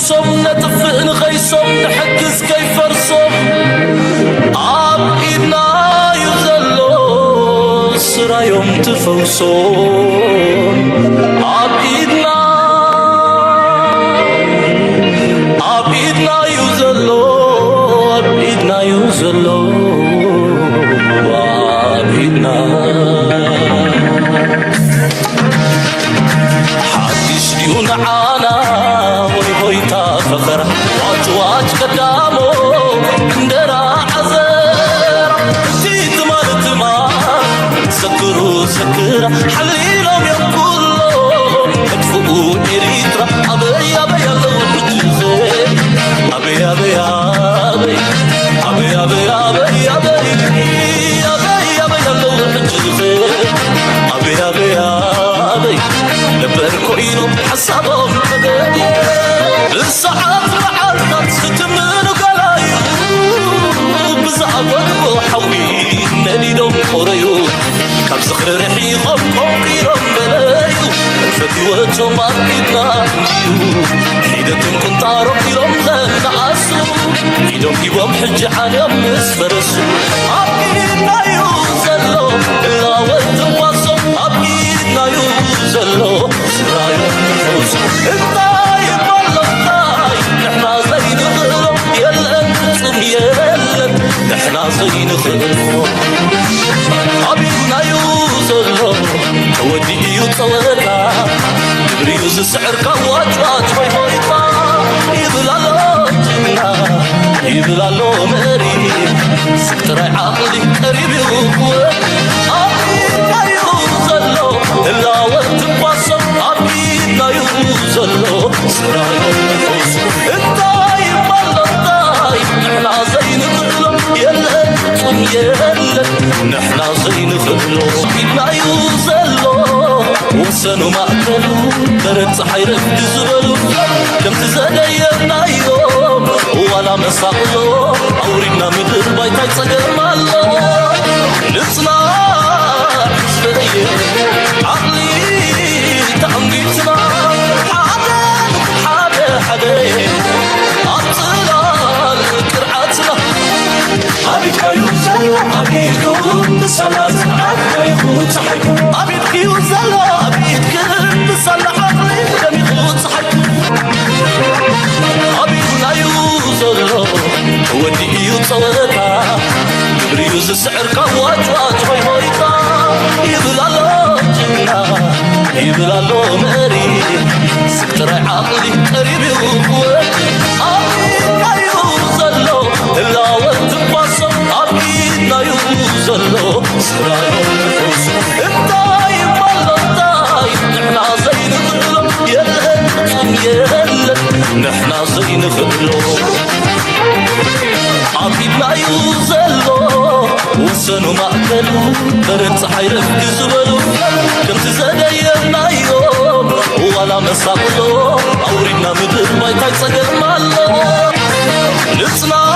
ሶም ነጥፍእ ንኸይሶም ንሕግዝ ከይፈርሶም ኣብ ኢድና እዩ ዘሎ ስራዮም ትፈውሶም ኣብ ኢድና ኣብ ኢድና እዩ ዘሎ ኣብ ኢድና እዩ ዘሎ ኣብ ኢድና ሓድሽ ድዩ ንዓና ወይ ሆይታ ፈኸራ ዋጭ ዋጭ ቀዳሞ እንደራ ዓዘራ እቲ ትማል ትማል ዘክሩ ዘክራ ሓሊሎም እዮም ኩሎ መጥፍኡ ኤሪትራ ኣበይ ኣበይ ኣለዉ ሕጂ ኣበይ ኣበይ ኣበይ ኣበይ ኣበይ ኣበይ ኣበይ ኣበይ ኣበይ ኣለዉ ሕጂ ኣበይ ኣበይ ኣበይ ነበር ኮይኑ ሓሳቦም ተገዲ ብሰዓት መዓልታት ክትምኑ ገላዩ ብዛዕጎድቦ ሓዊ ነዲዶም ቆረዩ ካብ ዝኽሪ ርሒቖም ቆንቂሮም በለዩ ፈትወቶም ኣብ ኢድና እዩ ሒደቶም ቁንጣሮም ኢሎም ዘነኣሱ ኢዶም ሂቦም ሕጂ ዓንዮም ምስ ፈረሱ ኣብ ኢድና እዩ ዘሎ እላወት ትንፋሶም ኣብ ኢድና እዩ ዘሎ ስራዮም ፈውሱ እንታይ ይባሎ እንታይ ንሕና ዘይንኽእሎ የለን ፍጹም የለን ንሕና ዘይንኽእሎ ኣብ ኢድና እዩ ዘሎ ተወዲኡ እዩ ጸወታ ግብሪ እዩ ዝስዕር ካብ ዋጭዋጭ ሆይ ሆይታ ይብል ኣሎ ጅግና ይብል ኣሎ መሪ ስግ ጥራይ ዓቕሊ ቀሪብ እዩ ክወድ ኣብ ኢድና እዩ ዘሎ እላወት ትንፋሶም ኣብ ኢድና እዩ ዘሎ ስራዮ እንታይ ይባል እንታይ ንሕና ዘይንኽእሎ የለን ፍጹም የለን ንሕና ዘይንኽእሎ ኢድና እዩ ዘሎ ወሰኑ ማእከሉ በረድ ፀሓይ ረፍዲ ዝበሉ ከምቲ ዘደየብናዮ ዋላ መሳቕሎ ኣውሪድና ምድር ባይታይ ፀገም ኣሎ ንፅናዕ ህዝበየ ዓቕሊ ተዓንጊትና ሓደ ሓደ ሓደ ኣብ ፅላል ቅርዓትና ኣቢድካዩ ዘሎ ኣቢድኩ ብሰላ ዝንዓት ከይኹ ፀሓይኩ ኣቢድክዩ ዘሎ ኣቢድክ ብሰላ ዓቕሊ ደሚኹ ፀሓይኩ ኣቢድናዩ ዘሎ ተወዲኡ እዩ ፀወታ ግብሪዩ ዝስዕር ካብ ዋጭዋጭ ሆይ ሆይታ ይብል ኣሎ ጅግና ይብል ኣሎ መሪ ስግ ጥራይ ዓቕሊ ቀሪብ እዩ ክወድ ኣብ ኢድናዩ ዘሎ ህላወት ትንፋሶም ኣብ ኢድናዩ ዘሎ ስራዮም ፈውሱ እንታይ ይባሎ እንታይ ንሕና ዘይንኽእሎ የለን ፍጹም የለን ንሕና ዘይንኽእሎ ኣብ ኢድናዩ ዘሎ ወሰኑ ማእከሉ በረድ ፀሓይ ረፍዲ ዝበሉ ከምቲ ዘደየብናዮ ዋላ መሳቕሎ ኣውሪድና ምድር ባይታይ ፀገም ኣሎ ንፅናዕ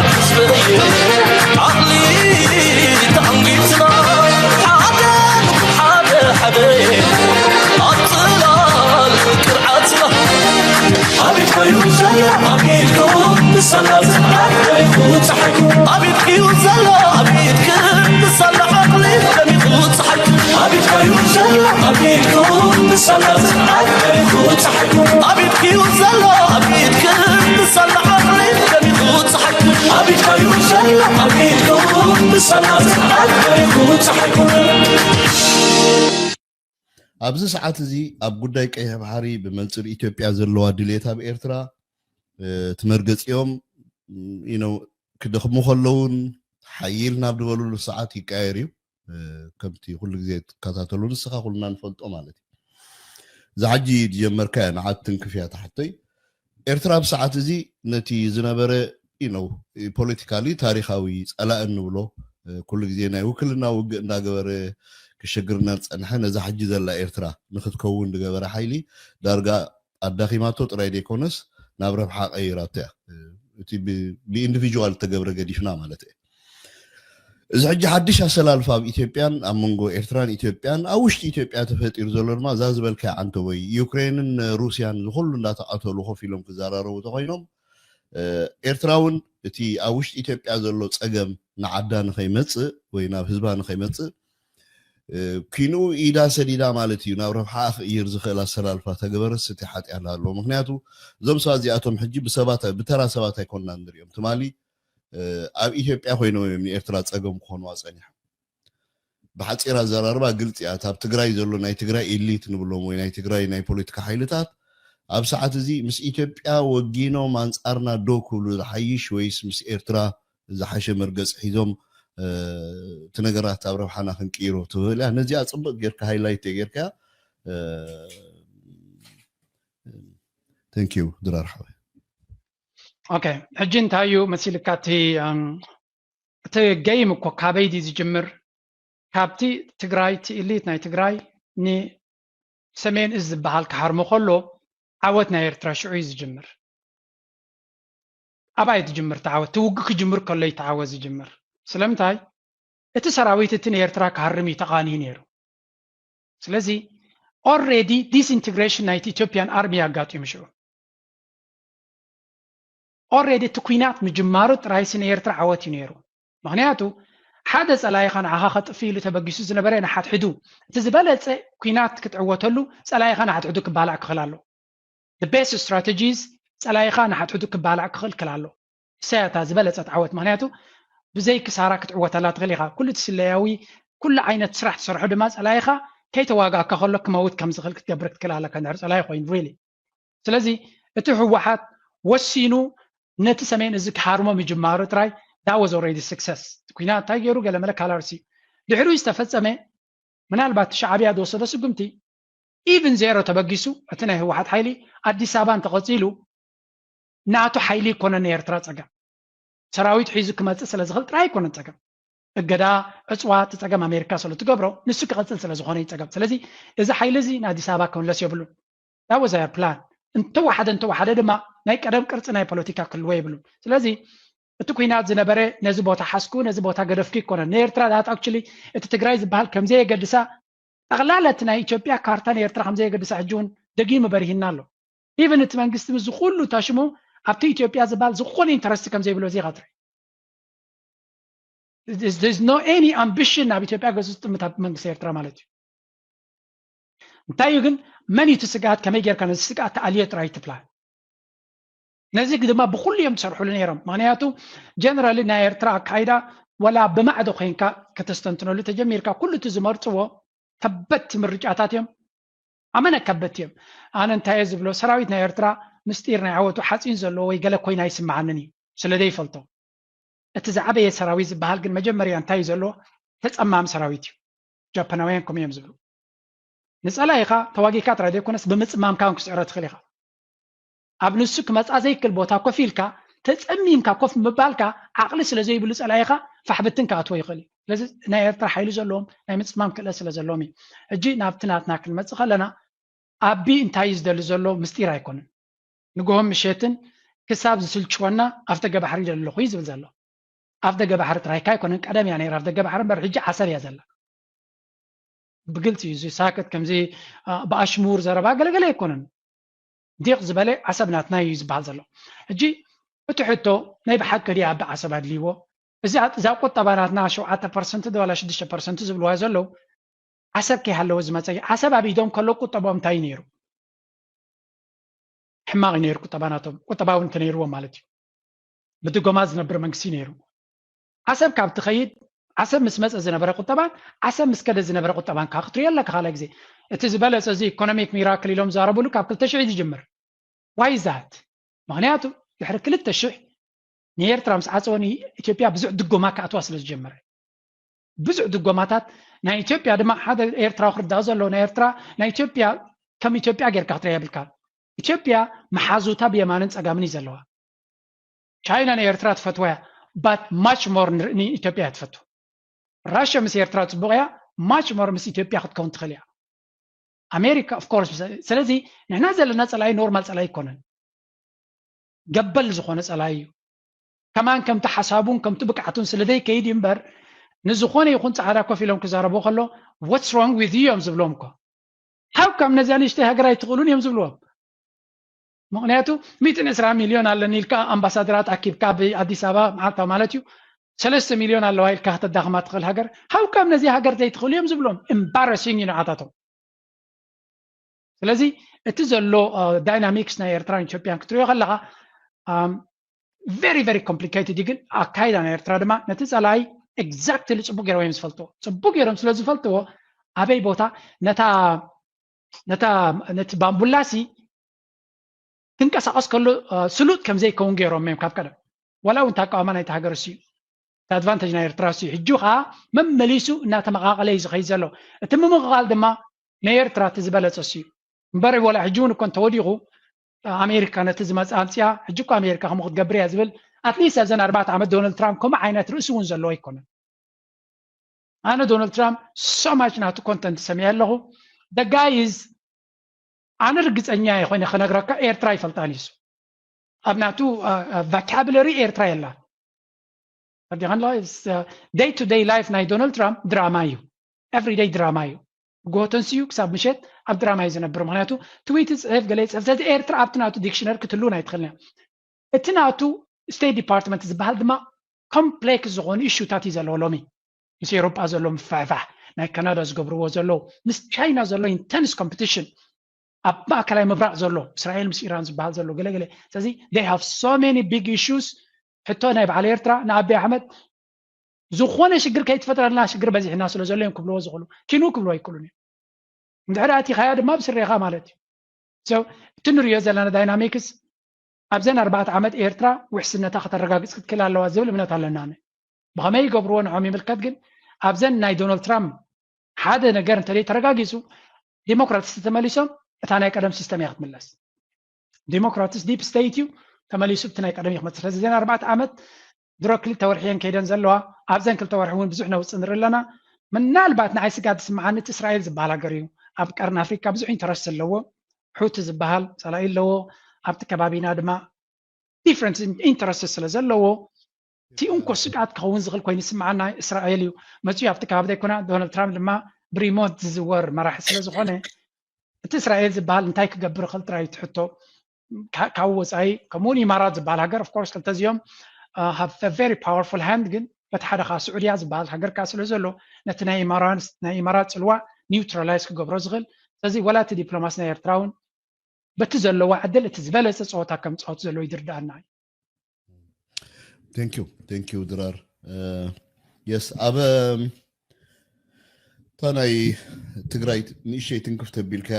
ህዝበየ ዓቕሊ ተዓንጊትና ሓደ ሓደ ሓደ ኣብ ፅላል ቅርዓትና ኣቢድካዩ ዘሎ ኣቢድኩ ብሰላ ዝዓት ከይኹ ፀሓይኩ ኣቢድክዩ ዘሎ ኣቢድክ ብሰላ ዓቕሊ ደሚኹ ፀሓይኩ ኣቢድካዩ ዘሎ ኣቢድኩ ብሰላ ዝዓት ከይኹ ፀሓይኩ ኣቢድክዩ ዘሎ ኣቢድክ ብሰላ ዓቕሊ ደሚኹ ፀሓይኩ ኣቢድካዩ ዘሎ ኣቢድኩ ብሰላ ዝዓት ከይኹ ፀሓይኩ ኣብዚ ሰዓት እዚ ኣብ ጉዳይ ቀይሕ ባሕሪ ብመንፅር ኢትዮጵያ ዘለዋ ድሌት ኣብ ኤርትራ እቲ መርገፂኦም you know ክደኽሙ ከለውን ሓይል ናብ ዝበሉሉ ሰዓት ይቀያየር እዩ። ከምቲ ኩሉ ግዜ ትከታተሉ ንስኻ ኩልና ንፈልጦ ማለት እዩ። እዛ ሕጂ ዝጀመርካያ ንዓት ትንክፍያ ትሓቶይ ኤርትራ ኣብ ሰዓት እዚ ነቲ ዝነበረ you know ፖለቲካሊ ታሪኻዊ ጸላኢ እንብሎ ኩሉ ግዜ ናይ ውክልና ውግእ እንዳገበረ ክሸግርና ዝጸንሐ ነዛ ሕጂ ዘላ ኤርትራ ንክትከውን ዝገበረ ሓይሊ ዳርጋ ኣዳኺማቶ ጥራይ ዘይኮነስ ናብ ረብሓ ቀይራቶ እያ። እቲ ብኢንዲቪጁዋል እተገብረ ገዲፍና ማለት እየ። እዚ ሕጂ ሓድሽ ኣሰላልፋ ኣብ ኢትዮጵያን ኣብ መንጎ ኤርትራን ኢትዮጵያን ኣብ ውሽጢ ኢትዮጵያ ተፈጢሩ ዘሎ ድማ እዛ ዝበልካያ ዓንተቦይ ዩክሬንን ሩስያን ዝኩሉ እንዳተቃተሉ ኮፍ ኢሎም ክዘራረቡ ተኮይኖም ኤርትራ እውን እቲ ኣብ ውሽጢ ኢትዮጵያ ዘሎ ጸገም ንዓዳ ንኸይመጽእ ወይ ናብ ህዝባ ንኸይመጽእ ኪንኡ ኢዳ ሰዲዳ ማለት እዩ ናብ ረብሓ ክእይር ዝኽእል ኣሰላልፋ ተገበረስ እቲ ሓጢኣት ኣሎ። ምክንያቱ እዞም ሰባት እዚኣቶም ሕጂ ብሰባት ብተራ ሰባት ኣይኮንና ንሪኦም። ትማሊ ኣብ ኢትዮጵያ ኮይኖም እዮም ንኤርትራ ጸገም ክኾኑ ኣጸኒሖም። ብሓፂር ኣዘራርባ ግልፂ እያ። ኣብ ትግራይ ዘሎ ናይ ትግራይ ኢሊት ንብሎም ወይ ናይ ትግራይ ናይ ፖለቲካ ሓይልታት ኣብ ሰዓት እዚ ምስ ኢትዮጵያ ወጊኖም ኣንፃርና ዶ ክብሉ ዝሓይሽ ወይስ ምስ ኤርትራ ዝሓሸ መርገፂ ሒዞም እቲ ነገራት ኣብ ረብሓና ክንቅይሮ ትብል እያ። ነዚኣ ፅቡቅ ጌርካ ሃይላይት ጌርካ ቴንክ ዩ ድራር ሓወይ። ኦኬ፣ ሕጂ እንታይ እዩ መሲልካ እቲ እቲ ገይም እኮ ካበይ ድዩ ዝጅምር? ካብቲ ትግራይ እቲ ኢሊት ናይ ትግራይ ንሰሜን እዝ ዝበሃል ክሃርሞ ከሎ ዓወት ናይ ኤርትራ ሽዑ እዩ ዝጅምር። ኣባይ ትጅምር ተዓወት ትውግ ክጅምር ከሎ ተዓወት ዝጅምር ስለምንታይ እቲ ሰራዊት እቲ ንኤርትራ ክሃርም እዩ ተቃንዩ ነይሩ። ስለዚ already disintegration ናይቲ ኢትዮጵያን ኣርሚ ኣጋጢሙ ሽዑ already እቲ ኩናት ምጅማሩ ጥራይሲ ንኤርትራ ዓወት እዩ ነይሩ። ምክንያቱ ሓደ ጸላኢኻ ንዓኻ ከጥፍ ኢሉ ተበጊሱ ዝነበረ ንሓድሕዱ እቲ ዝበለጸ ኩናት ክትዕወተሉ ጸላኢኻ ንሓድሕዱ ክባላዕ ክኽእል ኣሎ። The best strategies ጸላኢኻ ንሓድሕዱ ክባላዕ ክኽእል ክል ኣሎ። እሳያታ ዝበለጸት ዓወት ምክንያቱ ብዘይ ክሳራ ክትዕወተላ ትኽእል ኢኻ። ኩሉ እቲ ስለያዊ ኩሉ ዓይነት ስራሕ ትሰርሖ ድማ ጸላኢኻ ከይተዋጋእካ ከሎ ክመውት ከም ዝኽእል ክትገብር ክትክእል ኣለካ እንድሕር ጸላኢ ኮይኑ really። ስለዚ እቲ ህወሓት ወሲኑ ነቲ ሰሜን እዚ ክሃርሞ ምጅማሩ ጥራይ that was already success። ኩናት እንታይ ገይሩ ገለመለ ካላርሲ ድሕሪኡ ዝተፈጸመ ምናልባት ሻዕብያ ዝወሰዶ ስጉምቲ even ዜሮ ተበጊሱ እቲ ናይ ህወሓት ሓይሊ ኣዲስ ኣበባ እንተቐፂሉ ናቱ ሓይሊ ይኮነን ናይ ኤርትራ ፀገም ሰራዊት ሒዙ ክመፅእ ስለ ዝኽእል ጥራይ ኣይኮነን ፀገም እገዳ ዕፅዋ እቲ ፀገም ኣሜሪካ ስለ ትገብሮ ንሱ ክቐፅል ስለ ዝኾነ እዩ ፀገም ስለዚ እዚ ሓይሊ እዚ ንኣዲስ ኣበባ ክምለስ የብሉን that was our plan እንተወሓደ እንተወሓደ ድማ ናይ ቀደም ቅርፂ ናይ ፖለቲካ ክህልዎ የብሉን ስለዚ እቲ ኩናት ዝነበረ ነዚ ቦታ ሓዝኩ ነዚ ቦታ ገደፍኩ ይኮነን ንኤርትራ that actually እቲ ትግራይ ዝበሃል ከምዘየገድሳ ጠቕላላ እቲ ናይ ኢትዮጵያ ካርታ ንኤርትራ ከምዘየገድሳ ሕጂ እውን ደጊሙ በሪሂና ኣሎ even እቲ መንግስቲ ምስ ዝኩሉ ታሽሙ ኣብቲ ኢትዮጵያ ዝበሃል ዝኾነ ኢንተረስቲ ከምዘይብሎ ዜጋ ትርኢ there's no any ambition ኣብ ኢትዮጵያ ገጹ ዝጥምት ኣብ መንግስቲ ኤርትራ ማለት እዩ እንታይ እዩ ግን መን እዩ እቲ ስግኣት ከመይ ጌርካ ነዚ ስግኣት ተኣልዮ ጥራይ ትፕላን ነዚ ድማ ብኩሉ እዮም ዝሰርሕሉ ነይሮም ምክንያቱ ጀነራሊ ናይ ኤርትራ ኣካይዳ ወላ ብማዕዶ ኮይንካ ከተስተንትነሉ ተጀሚርካ ኩሉ እቲ ዝመርፅዎ ከበድቲ ምርጫታት እዮም ኣመነ ከበድቲ እዮም ኣነ እንታይ ዝብሎ ሰራዊት ናይ ኤርትራ ምስጢር ናይ ዓወቱ ሓፂን ዘለዎ ወይ ገለ ኮይና ይስምዓንን እዩ ስለ ዘይፈልጦ እቲ ዝዓበየ ሰራዊት ዝበሃል ግን መጀመርያ እንታይ እዩ ዘለዎ ተፀማሚ ሰራዊት እዩ ጃፓናውያን ከምኡ እዮም ዝብሉ ንፀላኢኻ ተዋጊካ ጥራይ ዘይኮነስ ብምፅማምካ እውን ክስዕሮ ትኽእል ኢኻ ኣብ ንሱ ክመፃ ዘይክል ቦታ ኮፍ ኢልካ ተፀሚምካ ኮፍ ምባልካ ዓቕሊ ስለ ዘይብሉ ፀላኢኻ ፋሕብትን ክኣትዎ ይኽእል እዩ ስለዚ ናይ ኤርትራ ሓይሊ ዘለዎም ናይ ምፅማም ክእለት ስለ ዘለዎም እዩ ሕጂ ናብቲ ናትና ክንመፅእ ከለና ኣቢ እንታይ እዩ ዝደሊ ዘሎ ምስጢር ኣይኮነን ንግሆን ምሸትን ክሳብ ዝስልችወና ኣፍ ደገ ባሕሪ ይደሊ ኣለኹ እዩ ዝብል ዘሎ ኣፍ ደገ ባሕሪ ጥራይካ ኣይኮነን ቀደም እያ ነይራ ኣፍ ደገ ባሕሪ እምበር ሕጂ ዓሰብ እያ ዘላ ብግልፂ እዩ እዚ ሳክት ከምዚ ብኣሽሙር ዘረባ ገለገለ ኣይኮነን ዲቕ ዝበለ ዓሰብ ናትና እዩ ዝበሃል ዘሎ ሕጂ እቲ ሕቶ ናይ ብሓቂ ድያ ኣቢ ዓሰብ ኣድልይዎ እዛ ቁጠባ ናትና ሸውዓተ ፐርሰንት ዶ ዋላ ሽዱሽተ ፐርሰንት ዝብልዋ ዘለዉ ዓሰብ ከይሃለወ ዝመፀ ዓሰብ ኣብ ኢዶም ከሎ ቁጠቦም እንታይ ነይሩ ሕማቕ ነይሩ ቁጠባ ናቶም ቁጠባ እውን እንተነይርዎም ማለት እዩ ብድጎማ ዝነብር መንግስቲ ነይሩ ዓሰብ ካብ ትኸይድ ዓሰብ ምስ መፀ ዝነበረ ቁጠባን ዓሰብ ምስ ከደ ዝነበረ ቁጠባን ካብ ክትሪኦ ኣለካ ካልኣይ ግዜ እቲ ዝበለፀ እዚ ኢኮኖሚክ ሚራክል ኢሎም ዛረብሉ ካብ ክልተ ሽሕ ዝጅምር ዋይ ዛት ምክንያቱ ድሕሪ ክልተ ሽሕ ንኤርትራ ምስ ዓፀወ ንኢትዮጵያ ብዙሕ ድጎማ ክኣትዋ ስለ ዝጀመረ ብዙሕ ድጎማታት ናይ ኢትዮጵያ ድማ ሓደ ኤርትራዊ ክርዳእ ዘለዎ ናይ ኤርትራ ናይ ኢትዮጵያ ከም ኢትዮጵያ ጌርካ ክትሪኣ የብልካ ኢትዮጵያ መሓዙታ ብየማንን ፀጋምን እዩ ዘለዋ ቻይና ንኤርትራ ትፈትዋ እያ but much more ንኢትዮጵያ እያ ትፈቱ ራሽያ ምስ ኤርትራ ፅቡቕ እያ much more ምስ ኢትዮጵያ ክትከውን ትኽእል እያ ኣሜሪካ of course ስለዚ ንሕና ዘለና ፀላኢ ኖርማል ፀላኢ ኣይኮነን ገበል ዝኾነ ፀላኢ እዩ ከማን ከምቲ ሓሳቡን ከምቲ ብቅዓቱን ስለ ዘይከይድ እዩ እምበር ንዝኾነ ይኹን ፃዕዳ ኮፍ ኢሎም ክዛረቡ ከሎ what's wrong with you እዮም ዝብሎም እኮ። How come ነዚኣ ንእሽተይ ሃገር ኣይትኽእሉን እዮም ዝብልዎም። ምክንያቱ ሚእትን ዕስራ ሚልዮን ኣለኒ ኢልካ ኣምባሳደራት ኣኪብካ ኣብ ኣዲስ ኣበባ መዓልታዊ ማለት እዩ ሰለስተ ሚልዮን ኣለዋ ኢልካ ከተዳኽማ ትኽእል ሃገር how come ነዚ ሃገር ዘይትኽእሉ እዮም ዝብሎም። Embarrassing እዩ ንዓታቶም። ስለዚ እቲ ዘሎ dynamics ናይ ኤርትራን ኢትዮጵያን ክትሪኦ ከለካ very very complicated እዩ። ግን ኣካይዳ ናይ ኤርትራ ድማ ነቲ ፀላኢ exactly ፅቡቅ ገይሮም እዮም ዝፈልጥዎ። ፅቡቅ ገይሮም ስለ ዝፈልጥዎ ኣበይ ቦታ ነታ ነታ ነቲ ባምቡላሲ ክንቀሳቀስ ከሎ ስሉጥ ከም ዘይከውን ገይሮም እዮም ካብ ቀደም። ዋላ እውን ተቃዋማ ናይቲ ሃገር እሱ እዩ። እቲ advantage ናይ ኤርትራ እሱ እዩ። ሕጂ ከዓ መመሊሱ እናተመቃቀለ እዩ ዝኸይድ ዘሎ። እቲ ምምቕቃል ድማ ናይ ኤርትራ እቲ ዝበለፀ እሱ እዩ። እምበር ወላ ሕጂ እውን እኮ እንተወዲቑ ኣሜሪካ ነቲ ዝመፅእ ኣምፅያ ሕጂ እኮ ኣሜሪካ ከምኡ ክትገብር እያ ዝብል at least ኣብዘን ኣርባዕተ ዓመት ዶናልድ ትራምፕ ከምኡ ዓይነት ርእሲ እውን ዘለዎ ኣይኮነን። ኣነ ዶናልድ ትራምፕ so much ናቱ content ሰሚዐ ኣለኹ። The guy is ኣነ ርግፀኛ ይኮይነ ክነግረካ ኤርትራ ይፈልጣን እዩ። ኣብ ናቱ vocabulary ኤርትራ የላ። day to day life ናይ ዶናልድ ትራምፕ ድራማ እዩ። Everyday ድራማ እዩ። ጎተንስ እዩ ክሳብ ምሸት ኣብ ድራማ እዩ ዝነብር። ምክንያቱ ትዊት ይፅሕፍ ገለ ይፅሕፍ። ስለዚ ኤርትራ ኣብቲ ናቱ dictionary ክትህልውን ኣይትኽእልን እያ። እቲ ናቱ state department ዝበሃል ድማ complex ዝኾኑ ኢሹታት እዩ ዘለዎ ሎሚ። ምስ ኤውሮጳ ዘሎ ምፍሕፋሕ፣ ናይ ካናዳ ዝገብርዎ ዘለዉ፣ ምስ ቻይና ዘሎ intense competition፣ ኣብ ማእከላይ ምብራቕ ዘሎ እስራኤል ምስ ኢራን ዝበሃል ዘሎ ገለገለ። ስለዚ they have so many big issues። ሕቶ ናይ በዓል ኤርትራ ንኣቢ ኣሕመድ ዝኾነ ሽግር ከይትፈጥረልና ሽግር በዚሕና ስለ ዘሎ እዮም ክብልዎ ዝኽእሉ። ኪኑ ክብልዎ ኣይክእሉን እዮም። እንድሕር ኣቲኻያ ድማ ብስሬኻ ማለት እዩ። እቲ ንሪኦ ዘለና dynamics ኣብዘን ኣርባዕተ ዓመት ኤርትራ ውሕስነታ ከተረጋግፅ ክትክእል ኣለዋ ዝብል እምነት ኣለና። ብኸመይ ይገብርዎ ንዖም ይምልከት። ግን ኣብዘን ናይ ዶናልድ ትራምፕ ሓደ ነገር እንተዘይ ተረጋጊፁ ዲሞክራትስ ተመሊሶም እታ ናይ ቀደም ሲስተም እያ ክትምለስ። ዲሞክራትስ deep state እዩ ተመሊሱ ብቲ ናይ ቀደም እዩ ክመፅእ። ስለዚ ዘን ኣርባዕተ ዓመት ድሮ ክልተ ወርሒ እየን ከይደን ዘለዋ። ኣብዘን ክልተ ወርሒ እውን ብዙሕ ነውፅእ ንርኢ ኣለና። ምናልባት ንዓይ ስጋት ዝስምዓኒ እቲ እስራኤል ዝበሃል ሃገር እዩ። ኣብ ቀርኒ ኣፍሪካ ብዙሕ interest ዘለዎ ሑቲ ዝበሃል ፀላኢ ኣለዎ። ኣብቲ ከባቢና ድማ different interest ስለ ዘለዎ እቲ እንኮ ስግኣት ክኸውን ዝኽእል ኮይኑ ዝስምዓና እስራኤል እዩ። መፅኡ ኣብቲ ከባቢ ዘይኮነ ዶናልድ ትራምፕ ድማ ብሪሞት ዝዝወር መራሒ ስለ ዝኾነ እቲ እስራኤል ዝበሃል እንታይ ክገብር ይኽእል ጥራይ እዩ እቲ ሕቶ። ካብ ወፃኢ ከምኡውን ኢማራት ዝበሃል ሃገር of course ክልተ እዚኦም have very powerful hand ግን በቲ ሓደ ከዓ ስዑድያ ዝበሃል ሃገር ከዓ ስለ ዘሎ ነቲ ናይ ኢማራት ናይ ኢማራት ፅልዋ neutralize ክገብሮ ዝኽእል። ስለዚ ወላ እቲ ዲፕሎማሲ ናይ ኤርትራ እውን በቲ ዘለዋ ዕድል እቲ ዝበለፀ ፀወታ ከም ፀወት ዘለዎ ይድርዳኣና እዩ። Thank you thank you ድራር። Yes ኣብ እታ ናይ ትግራይ ንእሸይ ትንክፍ ተቢልካ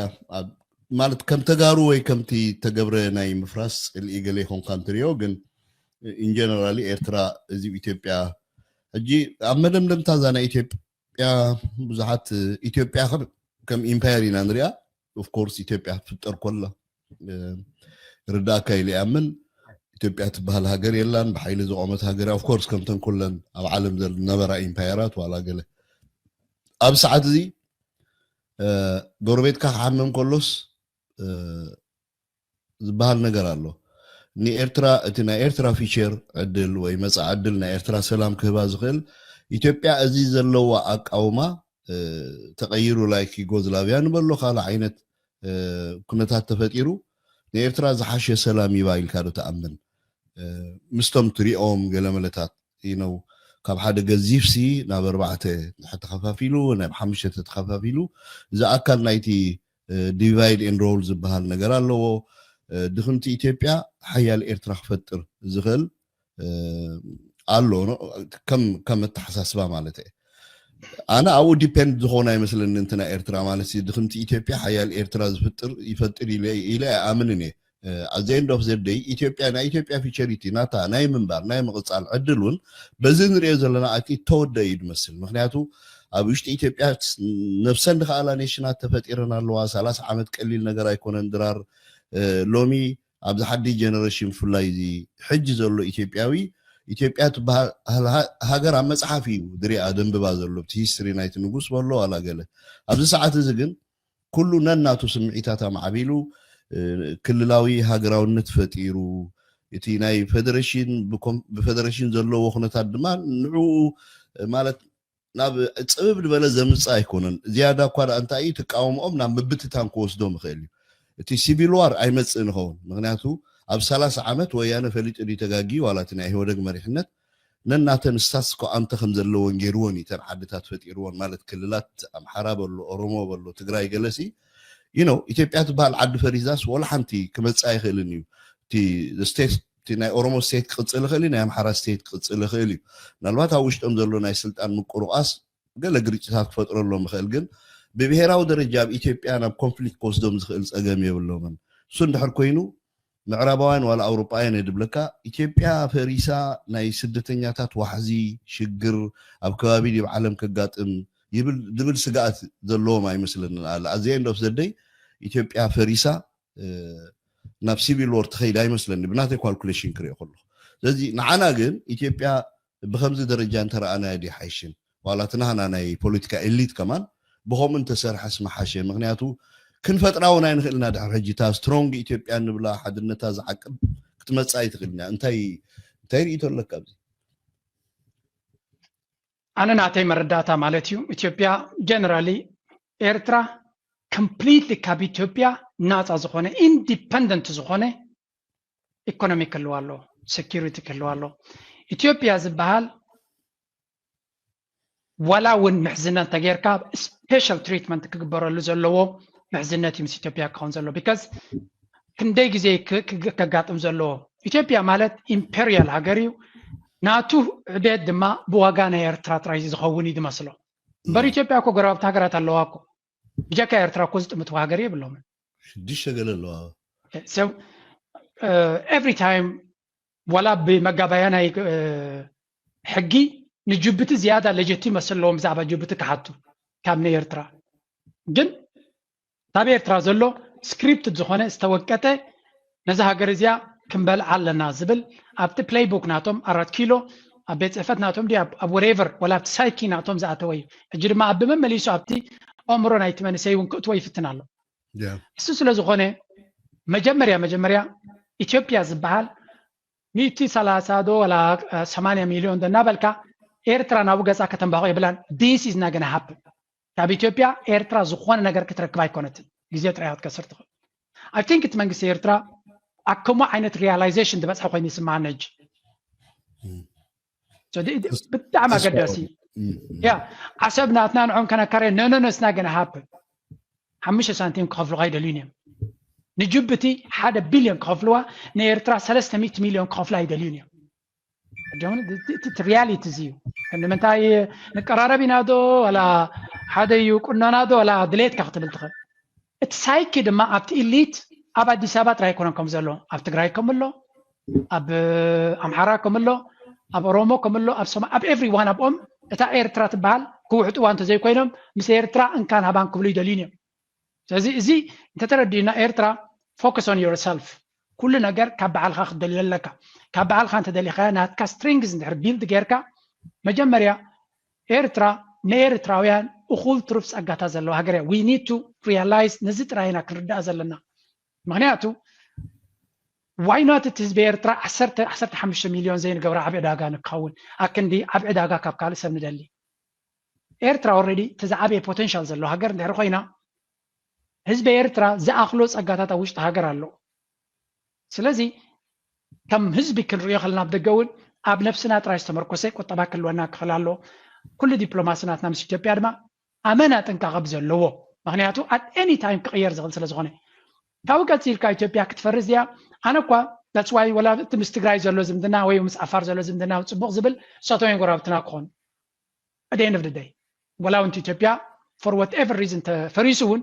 ማለት ከም ተጋሩ ወይ ከምቲ ተገብረ ናይ ምፍራስ ፅልኢ ገለ ይኮንካ እንትሪኦ ግን in generally ኤርትራ እዚ ኢትዮጵያ ሕጂ ኣብ መደምደምታ እዛ ናይ ኢትዮጵያ ብዙሓት ኢትዮጵያ ከም ኢምፓየር ኢና ንሪኣ። Of course ኢትዮጵያ ትፍጠር ኮላ ርዳእካ ኢለ ይኣምን። ኢትዮጵያ ትበሃል ሃገር የላን፣ ብሓይሊ ዝቆመት ሃገር እያ። Of course ከምተን ኩለን ኣብ ዓለም ዝነበራ ኢምፓየራት ዋላ ገለ ኣብ ሰዓት እዚ ጎረቤትካ ክሓምም ከሎስ ዝበሃል ነገር ኣሎ። ንኤርትራ እቲ ናይ ኤርትራ future ዕድል ወይ መጻኢ ዕድል ናይ ኤርትራ ሰላም ክህባ ዝኽእል ኢትዮጵያ እዚ ዘለዋ ኣቃውማ ተቐይሩ like ዩጎዝላቪያ ንበሎ ካልእ ዓይነት ኩነታት ተፈጢሩ ንኤርትራ ዝሓሸ ሰላም ይባ ኢልካ ዶ ትኣምን? ምስቶም ትሪኦም ገለመለታት you know ካብ ሓደ ገዚፍሲ ናብ ኣርባዕተ ተኸፋፊሉ ናብ ሓሙሽተ ተኸፋፊሉ እዚ ኣካል ናይቲ divide and rule ዝበሃል ነገር ኣለዎ። ድኽምቲ ኢትዮጵያ ሓያል ኤርትራ ክፈጥር ዝኽእል ኣሎ ከም ኣተሓሳስባ ማለት እየ። ኣነ ኣብኡ depend ዝኾነ ኣይመስለኒ እንትና ኤርትራ ማለት ድኽምቲ ኢትዮጵያ ሓያል ኤርትራ ዝፍጥር ይፈጥር ኢለ ኣይኣምንን እየ። At the end of the day ኢትዮጵያ ናይ ኢትዮጵያ futurity ናታ ናይ ምንባር ናይ ምቕፃል ዕድል እውን በዚ ንሪኦ ዘለና ኣቲ ተወደ እዩ ዝመስል። ምክንያቱ ኣብ ውሽጢ ኢትዮጵያ ነብሰን ዝኸኣላ ኔሽናት ተፈጢረን ኣለዋ። ሰላሳ ዓመት ቀሊል ነገር ኣይኮነን ድራር። ሎሚ ኣብዚ ሓድሽ ጀነሬሽን ብፍላይ እዚ ሕጂ ዘሎ ኢትዮጵያዊ ኢትዮጵያ ትበሃል ሃገር ኣብ መፅሓፍ እዩ ዝሪኣ ደንብባ ዘሎ እቲ ሂስትሪ ናይቲ ንጉስ በሎ ዋላ ገለ ኣብዚ ሰዓት እዚ ግን ኩሉ ነናቱ ስምዒታት ኣማዕቢሉ ክልላዊ ሃገራውነት ፈጢሩ እቲ ናይ ፌደሬሽን ብፌደሬሽን ዘለዎ ኩነታት ድማ ንዕኡ ማለት ናብ ጽብብ ዝበለ ዘምጽእ ኣይኮነን። ዝያዳ እኳ ደኣ እንታይ እዩ፣ ትቃወምኦም ናብ ምብትታን ክወስዶም ይኽእል እዩ። እቲ ሲቪል ዋር ኣይመጽእን ይኸውን። ምኽንያቱ ኣብ ሰላሳ ዓመት ወያነ ፈሊጡ ድዩ ተጋጊዩ፣ ዋላ እቲ ናይ ኢህወደግ መሪሕነት ነናተን ስታትስ ኮ ኣምተ ከም ዘለወን ገይርዎን እዩ፣ እተን ዓድታት ፈጢርዎን፣ ማለት ክልላት ኣምሓራ በሎ፣ ኦሮሞ በሎ፣ ትግራይ ገለሲ። You know፣ ኢትዮጵያ ትበሃል ዓዲ ፈሪሳስ ወላ ሓንቲ ክመጽእ ኣይኽእልን እዩ። እቲ ስቴት፣ እቲ ናይ ኦሮሞ ስቴት ክቕጽል ይኽእል እዩ፣ ናይ ኣምሓራ ስቴት ክቕጽል ይኽእል እዩ። ምናልባት ኣብ ውሽጦም ዘሎ ናይ ስልጣን ምቁርቋስ ገለ ግርጭታት ክፈጥረሎም ይኽእል፣ ግን ብብሄራዊ ደረጃ ኣብ ኢትዮጵያ ናብ ኮንፍሊክት ክወስዶም ዝኽእል ጸገም የብሎምን። እሱ እንድሕር ኮይኑ ምዕራባውያን ዋላ ኣውሮጳውያን የድብለካ፣ ኢትዮጵያ ፈሪሳ ናይ ስደተኛታት ዋሕዚ ሽግር ኣብ ከባቢ ዲብ ዓለም ከጋጥም ይብል፣ ዝብል ስግኣት ዘለዎም ኣይመስለንን ኣለ። At the end of the day፣ ኢትዮጵያ ፈሪሳ፣ እ፣ ናብ ሲቪል ዎር ትኸይድ ኣይመስለኒ፣ ብናተይ ካልኩሌሽን ክሪኦ ከለኹ። ስለዚ ንዓና ግን ኢትዮጵያ ብኸምዚ ደረጃ እንተረኣናያ ድዩ ሓይሽን? ዋላ እቲ ናህና ናይ ፖለቲካ ኤሊት ከማን ብኸምኡ እንተሰርሐስ ምሓሸ። ምኽንያቱ ክንፈጥራ እውን ኣይንኽእልና ድሕሪ ሕጂ። እታ ስትሮንግ ኢትዮጵያ እንብላ ሓድነታ ዝዓቅብ ክትመጽእ ኣይትኽእልን እያ። እንታይ፣ እንታይ ርእይቶ ኣለካ ኣብዚ? ኣነ ናተይ መረዳእታ ማለት እዩ፣ ኢትዮጵያ ጀነራሊ፣ ኤርትራ ኮምፕሊትሊ ካብ ኢትዮጵያ ናፃ ዝኾነ፣ ኢንዲፐንደንት ዝኾነ ኢኮኖሚ ክህልዋ ኣለዎ፣ ሴኪሪቲ ክህልዋ ኣለዎ። ኢትዮጵያ ዝበሃል ዋላ እውን ምሕዝነት እንተጌርካ ስፔሻል ትሪትመንት ክግበረሉ ዘለዎ ምሕዝነት እዩ ምስ ኢትዮጵያ ክኸውን ዘለዎ። ቢካዝ ክንደይ ግዜ ክ- ክ- ከጋጥም ዘለዎ። ኢትዮጵያ ማለት ኢምፔሪያል ሃገር እዩ። ናቱ ዕቤት ድማ ብዋጋ ናይ ኤርትራ ጥራይ ዝኸውን እዩ ዝመስሎ። እምበር ኢትዮጵያ እኮ ጎረባብቲ ሃገራት ኣለዋ እኮ። ብጀካ ኤርትራ እኮ ዝጥምትዋ ሃገር የብሎምን። ሽዱሽተ ገለ ኣለዋ። So every time ዋላ ብመጋባያ ናይ እ፣ ሕጊ ንጅቡቲ ዝያዳ ለጀቲመሲ ኣለዎም ብዛዕባ ጅቡቲ ክሓቱ ካብ ናይ ኤርትራ። ግን ካብ ኤርትራ ዘሎ ስክሪፕትድ ዝኾነ ዝተወቀጠ ነዛ ሃገር እዚኣ ክንበልዓ ኣለና ዝብል ኣብቲ ፕሌይቡክ ናቶም ኣራት ኪሎ ኣብ ቤት ፅሕፈት ናቶም ድዩ ኣብ- ኣብ ወሬቨር ወላ ኣብቲ ሳይኪ ናቶም ዝኣተወ እዩ። ሕጂ ድማ ኣብ መመሊሱ ኣብቲ ኣእምሮ ናይቲ መንእሰይ እውን ክእትዎ ይፍትን ኣሎ። ያ። እሱ ስለ ዝኾነ መጀመርያ መጀመርያ ኢትዮጵያ ዝበሃል ሚእቲ ሰላሳ ዶ ወላ ሰማንያ ሚልዮን ዶ እናበልካ ኤርትራ ናብኡ ገጻ ከተንባኾ የብላን። This is not gonna happen። ካብ ኢትዮጵያ ኤርትራ ዝኾነ ነገር ክትረክብ ኣይኮነትን። ግዜ ጥራይ ክትከስር ትኽእል። I think እቲ መንግስቲ ኤርትራ ኣብ ከምኡ ዓይነት ሪያላይዜሽን ዝበፅሐ ኮይኑ ይስማዓኒ ሕጂ። ብጣዕሚ ኣገዳሲ። ያ፣ ዓሰብ ናትና ንዖም ከነካረ፣ no no no, it's not gonna happen። ሓሙሽተ ሳንቲም ክኸፍሉኻ ኣይደልዩን እዮም። ንጅቡቲ ሓደ ቢልዮን ክኸፍልዋ፣ ንኤርትራ ሰለስተ ሚእቲ ሚልዮን ክኸፍሉ ኣይደልዩን እዮም። ሕጂ እውን እቲ- እቲ ሪያሊቲ እዚ እዩ። ንምንታይ ንቀራረብ ኢና ዶ ዋላ ሓደ እዩ ቁኖና ዶ ዋላ ድሌትካ ክትብል ትኽእል። እቲ ሳይኪ ድማ ኣብቲ ኢሊት ኣብ ኣዲስ ኣበባ ጥራይ ኣይኮነን ከም ዘሎ፣ ኣብ ትግራይ ከም ኣሎ፣ ኣብ ኣምሓራ ከም ኣሎ፣ ኣብ ኦሮሞ ከም ኣሎ፣ ኣብ ሶማ ኣብ ኤቭሪ ዋን ኣብኦም እታ ኤርትራ ትበሃል ክውሕጥዋ እንተዘይኮይኖም ምስ ኤርትራ እንካን ሃባን ክብሉ ይደልዩን እዮም። ስለዚ እዚ እንተተረዲእና ኤርትራ focus on yourself፣ ኩሉ ነገር ካብ በዓልካ ክትደልዮ ኣለካ። ካብ በዓልካ እንተደሊኻያ ናትካ ስትሪንግስ እንድሕር ቢልድ ጌርካ መጀመርያ ኤርትራ ንኤርትራውያን እኹል ትሩፍ ጸጋታት ዘለዋ ሃገር እያ። We need to realize ነዚ ጥራይ ኢና ክንርዳእ ዘለና። ምክንያቱ why not እቲ ህዝቢ ኤርትራ ዓሰርተ ዓሰርተ ሓሙሽተ ሚልዮን ዘይንገብራ ዓቢ ዕዳጋ ንክኸውን ኣክንዲ ዓቢ ዕዳጋ ካብ ካልእ ሰብ ንደሊ። ኤርትራ ኦልሬዲ እቲ ዝዓበየ ፖቴንሻል ዘለዎ ሃገር እንድሕር ኮይና ህዝቢ ኤርትራ ዝኣኽሎ ጸጋታት ኣብ ውሽጢ ሃገር ኣሎ። ስለዚ ከም ህዝቢ ክንሪኦ ከለና ኣብ ደገ እውን ኣብ ነፍስና ጥራይ ዝተመርኮሰ ቁጠባ ክህልወና ክኽእል ኣሎ። ኩሉ ዲፕሎማሲ ናትና ምስ ኢትዮጵያ ድማ ኣመና ጥንቃቐ ብዘለዎ፣ ምክንያቱ at any time ክቕየር ዝኽእል ስለ ዝኾነ። ካብኡ ቀፂልካ ኢትዮጵያ ክትፈርስ እያ። ኣነ እኳ that's why ወላ እቲ ምስ ትግራይ ዘሎ ዝምድና ወይ ምስ ዓፋር ዘሎ ዝምድና ፅቡቕ ዝብል እሳቶም እዮም ጎረባብትና ክኾኑ። At the end of the day ወላ እውን ኢትዮጵያ for whatever reason ተፈሪሱ እውን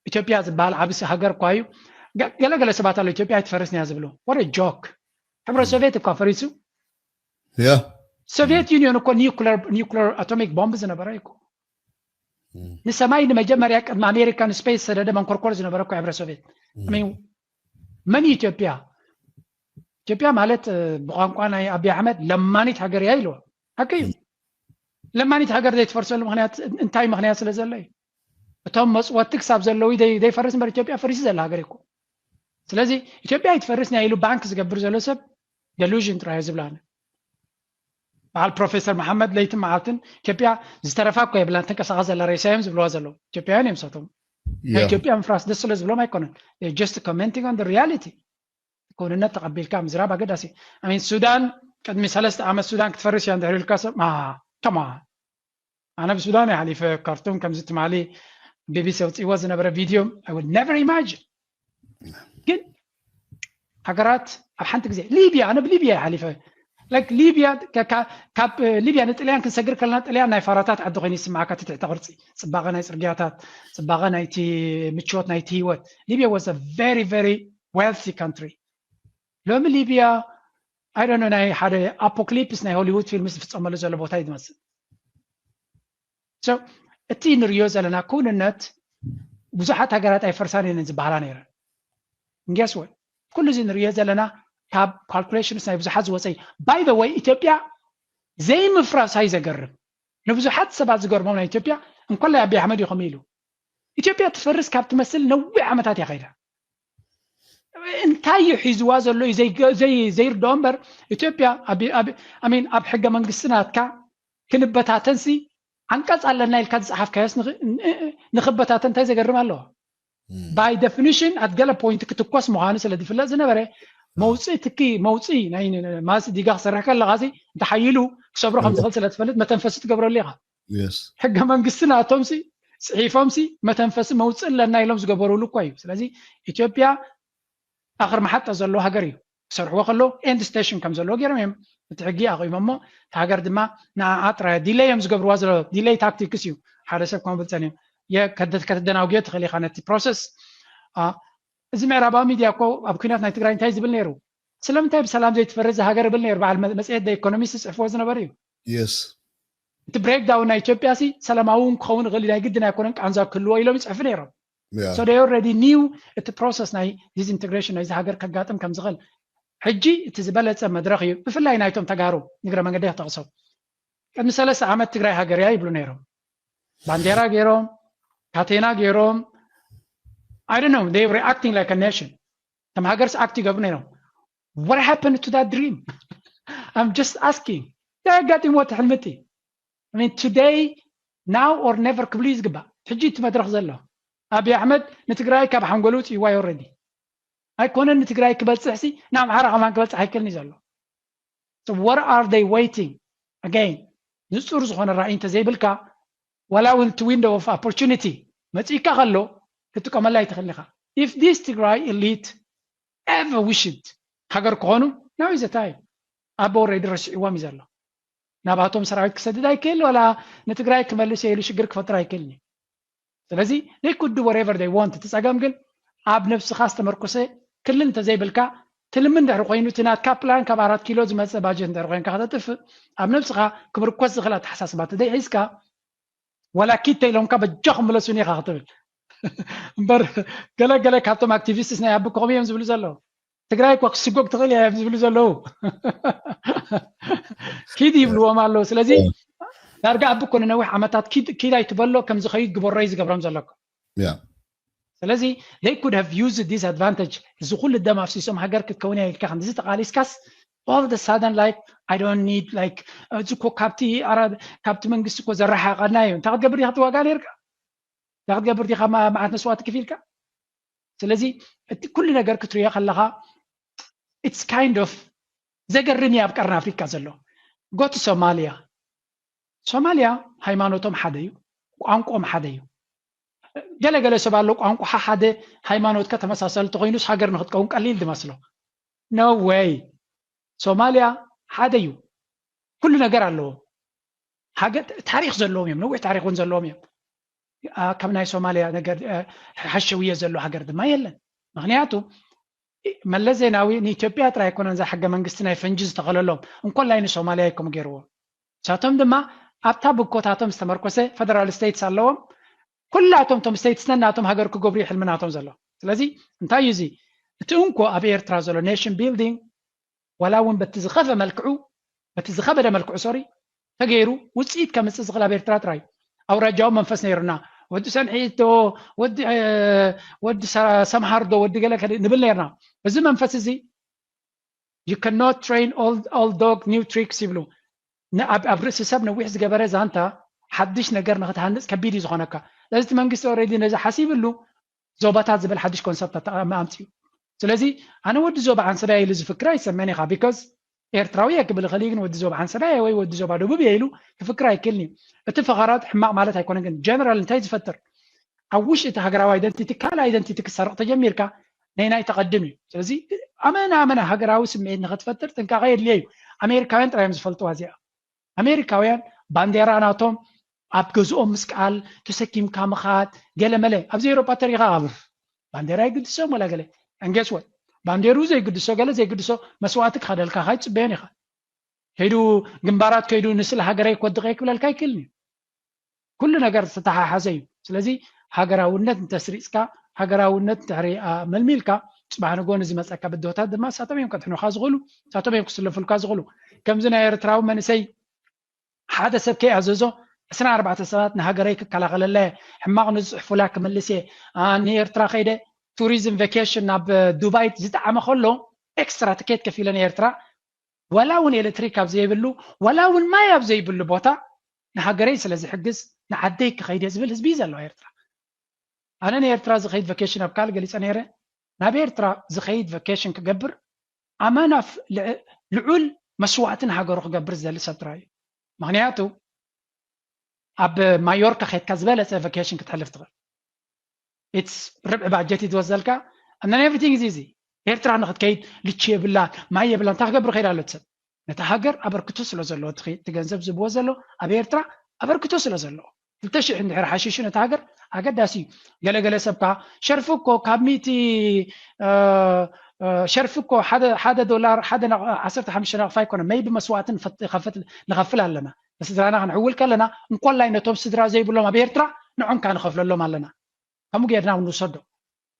ኢትዮጵያ ዝበሃል ዓብሲ ሃገር እኳ እዩ። ገ- ገለ ገለ ሰባት ኣሎ ኢትዮጵያ ኣይትፈርስን እያ ዝብሉ። What a joke። ሕብረት ሶቪየት እኳ ፈሪሱ። ያ። ሶቪየት ዩኒዮን እኮ ኒውክለር ኒውክለር ኣቶሚክ ቦምብ ዝነበረ እዩ እኮ። ንሰማይ ንመጀመርያ ቅድሚ ኣሜሪካ ንስፔስ ሰደደ መንኮርኮር ዝነበረ እኮ ሕብረት ሶቪየት። I mean፣ መን እዩ ኢትዮጵያ? ኢትዮጵያ ማለት እ፣ ብቋንቋ ናይ ኣብይ ኣሕመድ ለማኒት ሃገር እያ ኢልዋ። ሓቂ እዩ። ለማኒት ሃገር ዘይትፈርሰሉ ምክንያት እንታይ ምክንያት ስለ ዘሎ እዩ? እቶም መፅወቲ ክሳብ ዘለዉ ደይ- ደይፈርስ እምበር ኢትዮጵያ ፈሪሱ ዘላ ሃገር እኮ። ስለዚ ኢትዮጵያ ይትፈርስ ናይ ኢሉ ባንክ ዝገብር ዘሎ ሰብ ደሉዥን ጥራይ ዝብላነ። በዓል ፕሮፌሰር መሓመድ ለይትን መዓልትን ኢትዮጵያ ዝተረፋ እኮ የብላን፣ ትንቀሳቐስ ዘላ ሬሳ እዮም ዝብልዋ ዘለዉ። ኢትዮጵያውያን እዮም ንሳቶም። ናይ ኢትዮጵያ ምፍራስ ደስ ስለ ዝብሎም ኣይኮነን። Just commenting on the reality። ክውንነት ተቐቢልካ ምዝራብ ኣገዳሲ። I mean ሱዳን ቅድሚ ሰለስተ ዓመት ሱዳን ክትፈርስ እያ እንድሕር ኢልካ ሰብ come on። ኣነ ብሱዳን እየ ሓሊፈ፣ ካርቱም ከምዚ ትማሊ ቢቢሲ ኣውፅእዎ ዝነበረ ቪድዮ I would never imagine። ግን ሃገራት ኣብ ሓንቲ ግዜ ሊብያ፣ ኣነ ብሊብያ እየ ሓሊፈ። Like ሊብያ ካብ ሊብያ ንጥልያን ክንሰግር ከለና ጥልያን ናይ ፋራታት ዓዲ ኮይኑ ይስማዓካ። እቲ ትሕተ ቅርፂ፣ ፅባቐ ናይ ፅርግያታት፣ ፅባቐ ናይቲ ምችወት ናይቲ ህይወት። ሊብያ was a very very wealthy country። ሎሚ ሊብያ I don't know ናይ ሓደ ኣፖክሊፕስ ናይ ሆሊውድ ፊልም ዝፍፀመሉ ዘሎ ቦታ እዩ ዝመስል። So እቲ ንሪዮ ዘለና ክውንነት ብዙሓት ሃገራት ኣይፈርሳን እየን ዝበሃላ ነይረን። Guess what? ኩሉ እዚ ንሪዮ ዘለና ካብ ካልኩሌሽንስ ናይ ብዙሓት ዝወፀ እዩ። By the way ኢትዮጵያ ዘይምፍራሳ እዩ ዘገርም። ንብዙሓት ሰባት ዝገርሞም ናይ ኢትዮጵያ እንኮላይ ኣቢ ኣሕመድ እዩ ከምኡ ኢሉ። ኢትዮጵያ ትፈርስ ካብ ትመስል ነዊሕ ዓመታት እያ ከይዳ። እንታይ እዩ ሒዝዋ ዘሎ እዩ ዘይገ- ዘይ- ዘይርድኦ እምበር ኢትዮጵያ ኣቢ- ኣቢ- I mean ኣብ ሕገ መንግስቲ ናትካ ክንበታተንሲ ዓንቀፅ ኣለና ኢልካ ዝፀሓፍካዮስ ንኽ- ን- ንኽበታተን እንታይ ዘገርም ኣለዎ? By definition ኣብ ገለ ፖይንት ክትኮስ ምዃኑ ስለ ዝፍለጥ ዝነበረ መውፅኢ ትኪ መውፅኢ ናይ ማስ ዲጋ ክሰርሕ ከለኻ ሲ እንተሓይሉ ክሰብሮ ከም ዝኽእል ስለ ትፈልጥ መተንፈሲ ትገብረሉ ኢኻ። ሕገ መንግስቲ ናቶም ሲ ፅሒፎም ሲ መተንፈሲ መውፅኢ ኣለና ኢሎም ዝገበሩሉ እኮ እዩ። ስለዚ ኢትዮጵያ ኣኽር መሓጣ ዘለዎ ሃገር እዩ። ክሰርሕዎ ከለዉ ኤንድ ስቴሽን ከም ዘለዎ ገይሮም እዮም እቲ ሕጊ ኣቑሞሞ። እቲ ሃገር ድማ ንዓኣ ጥራይ ዲለይ እዮም ዝገብርዋ ዘሎ። ዲለይ ታክቲክስ እዩ። ሓደ ሰብ ከምኡ ብል ጸኒሑ የ- ከደ- ከተደናጉዮ ትኽእል ኢኻ ነቲ ፕሮሰስ። አ፣ እዚ ምዕራባዊ ሚድያ እኮ ኣብ ኩናት ናይ ትግራይ እንታይ ዝብል ነይሩ? ስለምንታይ ብሰላም ዘይትፈርዝ ሃገር ይብል ነይሩ። በዓል መ- መጽሔት ደ ኢኮኖሚስት ዝጽሕፍዎ ዝነበሩ እዩ። የስ እቲ ብሬክዳውን ናይ ኢትዮጵያ ሲ ሰላማዊ እውን ክኸውን ይኽእል እዩ፣ ናይ ግድን ኣይኮነን ቃንዛ ክህልዎ ኢሎም ይጽሕፉ ነይሮም። So they already knew እቲ ፕሮሰስ ናይ ዲስኢንቴግሬሽን ናይዚ ሃገር ከጋጥም ከም ዝኽእል። ሕጂ እቲ ዝበለጸ መድረኽ እዩ፣ ብፍላይ ናይቶም ተጋሩ። ንግረ መንገዲ ክጠቕሶም ቅድሚ ሰለስተ ዓመት ትግራይ ሃገር እያ ይብሉ ነይሮም። ባንዴራ ገይሮም፣ ካቴና ገይሮም፣ I don't know, they were acting like a nation። ከም ሃገርስ ኣክት ይገብሩ ነይሮም። What happened to that dream? I'm just asking። እንታይ ኣጋጢምዎ እቲ ሕልሚ እቲ? I mean today, now or never ክብሉ እዩ ዝግባእ። ሕጂ እቲ መድረኽ ዘሎ ኣብይ ኣሕመድ ንትግራይ ካብ ሓንጎሉ ውፅእዋ እዩ already። ኣይኮነን ንትግራይ ክበፅሕ ሲ ንኣምሓራ ከማን ክበፅሕ ኣይክእልን እዩ ዘሎ። So what are they waiting? Again ንፁር ዝኾነ ራእይ እንተዘይብልካ ዋላ እውን እቲ window of opportunity መፂእካ ከሎ ክትጥቀመላ ኣይትኽእል ኢኻ። If this ትግራይ elite ever wished ሃገር ክኾኑ now is the time። ኣብ already ረሲዕዎም እዩ ዘሎ። ናባቶም ሰራዊት ክሰድድ ኣይክእል ዋላ ንትግራይ ክመልስ እየ ኢሉ ሽግር ክፈጥር ኣይክእልን እዩ። ስለዚ they could do whatever they want። እቲ ፀገም ግን ኣብ ነብስኻ ዝተመርኮሰ ክልል እንተዘይብልካ ትልሚ እንድሕር ኮይኑ እቲ ናትካ ፕላን ካብ ኣራት ኪሎ ዝመፀ ባጀት እንድሕር ኮይንካ ከተጥፍእ ኣብ ነብስኻ ክምርኮስ ዝኽእል ኣተሓሳስባ ተዘይሒዝካ ዋላ ኪድ ተኢሎምካ በጃኹም ምለሱኒ ኢኻ ክትብል እምበር ገለ ገለ ካብቶም ኣክቲቪስትስ ናይ ኣቢ ከምኡ እዮም ዝብሉ ዘለዉ። ትግራይ እኮ ክስጎግ ትኽእል እያ እዮም ዝብሉ ዘለዉ። ኪድ ይብልዎም ኣለዉ። ስለዚ ዳርጋ ኣቢ እኮ ንነዊሕ ዓመታት ኪድ ኪድ ኣይትበሎ ከም ዝኸይድ ግበሮ እዩ ዝገብሮም ዘሎ እኮ። ያ ስለዚ they could have used this advantage። እዚ ኩሉ ደም ኣፍሲሶም ሃገር ክትከውን እያ ኢልካ ከምዚ ተቓሊስካስ all the sudden like I don't need like እዚ እኮ ካብቲ ኣራ- ካብቲ መንግስቲ እኮ ዘረሓቐና እዩ። እንታይ ክትገብር ኢኻ ትዋጋ ነርካ? እንታይ ክትገብር ዲኻ ማ- መዓት መስዋዕቲ ክፊልካ? ስለዚ እቲ ኩሉ ነገር ክትሪኦ ከለኻ it's kind of ዘገርም እዩ ኣብ ቀርኒ ኣፍሪካ ዘሎ። Go to ሶማልያ። ሶማልያ ሃይማኖቶም ሓደ እዩ፣ ቋንቋኦም ሓደ እዩ። ገለገለ ሰብ ኣሎ ቋንቋኻ ሓደ ሃይማኖትካ ተመሳሰልቲ ኮይኑስ ሃገር ንክትከውን ቀሊል ዝመስሎ። No way። ሶማልያ ሓደ እዩ፣ ኩሉ ነገር ኣለዎ። ሃገር ታሪክ ዘለዎም እዮም፣ ነዊሕ ታሪክ እውን ዘለዎም እዮም። አ፣ ከም ናይ ሶማልያ ነገር አ፣ ሓሸውየ ዘሎ ሃገር ድማ የለን። ምክንያቱ መለስ ዜናዊ ንኢትዮጵያ ጥራይ ኣይኮነን እዛ ሕገ መንግስቲ ናይ ፈንጂ ዝተኸለሎም፣ እንኮላይ ንሶማልያ እዩ ከምኡ ገይርዎ። ንሳቶም ድማ ኣብታ ብኮታቶም ዝተመርኮሰ ፈደራል ስቴትስ ኣለዎም። ኩላቶም እቶም ስቴትስ ነናቶም ሃገር ክገብሩ እዩ ሕልሚ ናቶም ዘሎ። ስለዚ እንታይ እዩ እዚ? እቲ እንኮ ኣብ ኤርትራ ዘሎ ኔሽን ቢልዲንግ ዋላ እውን በቲ ዝኸፈ መልክዑ በቲ ዝኸበደ መልክዑ ሶሪ ተገይሩ ውፅኢት ከምፅእ ዝኽእል ኣብ ኤርትራ ጥራይ እዩ። ኣውራጃዊ መንፈስ ነይሩና ወዲ ሰንዒት ዶ ወዲ እ፣ ወዲ ሰ- ሰምሃር ዶ ወዲ ገለ ከ ንብል ነይርና። እዚ መንፈስ እዚ you cannot train old, old dog new tricks ይብሉ። ኣብ ርእሲ ሰብ ነዊሕ ዝገበረ ዛንታ ሓድሽ ነገር ንክትሃንፅ ከቢድ እዩ ዝኾነካ። ስለዚ እቲ መንግስቲ ኦልሬዲ ነዚ ሓሲብሉ ዞባታት ዝብል ሓድሽ ኮንሰፕት ኣምፅኡ። ስለዚ ኣነ ወዲ ዞባ ዓንሰባየ ኢሉ ዝፍክር ኣይሰመን ኢኻ። ቢኮዝ ኤርትራዊ እየ ክብል ይኽእል እዩ፣ ግን ወዲ ዞባ ዓንሰባየ ወይ ወዲ ዞባ ደቡብ እየ ኢሉ ክፍክር ኣይክእልን እዩ። እቲ ፈኸራት ሕማቕ ማለት ኣይኮነን፣ ግን ጀነራል እንታይ ዝፈጥር ኣብ ውሽጢ እቲ ሃገራዊ ኣይደንቲቲ ካልእ ኣይደንቲቲ ክሰርቕ ተጀሚርካ ናይ ናይ ተቐድም እዩ። ስለዚ ኣመና ኣመና ሃገራዊ ስምዒት ንኽትፈጥር ጥንቃቐ የድልየ እዩ። ኣሜሪካውያን ጥራይ እዮም ዝፈልጥዋ እዚኣ። ኣሜሪካውያን ባንዴራ ናቶም ኣብ ገዝኦም ምስቃል ተሰኪምካ ምኻድ ገለ መለ ኣብዚ ኤውሮጳ ተሪኻ ኣብ ባንዴራ ይግድሶም ወላ ገለ እንጌስወት ባንዴሩ ዘይግድሶ ገለ ዘይግድሶ መስዋእቲ ክኸደልካ ካይትፅበዮን ኢኻ። ከይዱ ግንባራት ከይዱ ንስለ ሃገረይ ክወድቕ እየ ክብለልካ ኣይክእልን እዩ። ኩሉ ነገር ዝተተሓሓዘ እዩ። ስለዚ ሃገራውነት እንተስሪፅካ ሃገራውነት ድሕሪ መልሚልካ ፅባሕ ንጎ ንዝመፀካ ብድሆታት ድማ ሳቶም እዮም ከድሕኑካ ዝኽእሉ፣ ሳቶም እዮም ክስለፉልካ ዝኽእሉ። ከምዚ ናይ ኤርትራዊ መንእሰይ ሓደ ሰብ ከይኣዘዞ ዕስራን ኣርባዕተ ሰባት ንሃገረይ ክከላኸለላ እየ፣ ሕማቕ ንዝፅሕፉላ ክምልስ እየ፣ ንኤርትራ ከይደ ቱሪዝም ቨኬሽን ናብ ዱባይ ዝጠዓመ ከሎ ኤክስትራ ትኬት ከፊለ ንኤርትራ ወላ እውን ኤሌክትሪክ ኣብ ዘይብሉ ወላ እውን ማይ ኣብ ዘይብሉ ቦታ ንሃገረይ ስለ ዝሕግዝ ንዓደይ ክኸይደ ዝብል ህዝቢ እዩ ዘለዋ ኤርትራ። ኣነ ንኤርትራ ዝኸይድ ቨኬሽን ኣብ ካልእ ገሊፀ ነይረ። ናብ ኤርትራ ዝኸይድ ቨኬሽን ክገብር ኣመና ልዑል መስዋእቲ ንሃገሩ ክገብር ዝደሊ ሰብ ጥራይ እዩ። ምክንያቱ ኣብ ማዮርካ ከድካ ዝበለፀ ቨኬሽን ክትሕልፍ ትኽእል። ኢትስ ርብዒ ባጀት እዩ ዝወስደልካ። And then everything is easy። ኤርትራ ንክትከይድ ልቺ የብላን፣ ማይ የብላን። እንታይ ክገብር ከይድ ኣሎ ሰብ? ነቲ ሃገር ኣበርክቶ ስለ ዘለዎ እቲ ገንዘብ ዝብዎ ዘሎ ኣብ ኤርትራ ኣበርክቶ ስለ ዘለዎ ክልተ ሽሕ እንድሕር ሓሺሹ ነቲ ሃገር ኣገዳሲ እዩ። ገለገለ ሰብ ከዓ ሸርፊ እኮ ካብ ሚእቲ ሸርፊ እኮ ሓደ ዶላር ሓደ ዓሰርተ ሓሙሽተ ናቕፋ ኣይኮነ መይቢ መስዋእቲ ንኸፍል ኣለና። ንስድራና ክንሕውል ከለና እንኮላይ ነቶም ስድራ ዘይብሎም ኣብ ኤርትራ ንዖም ከዓ ንኸፍለሎም ኣለና። ከምኡ ጌርና ንውሰዶ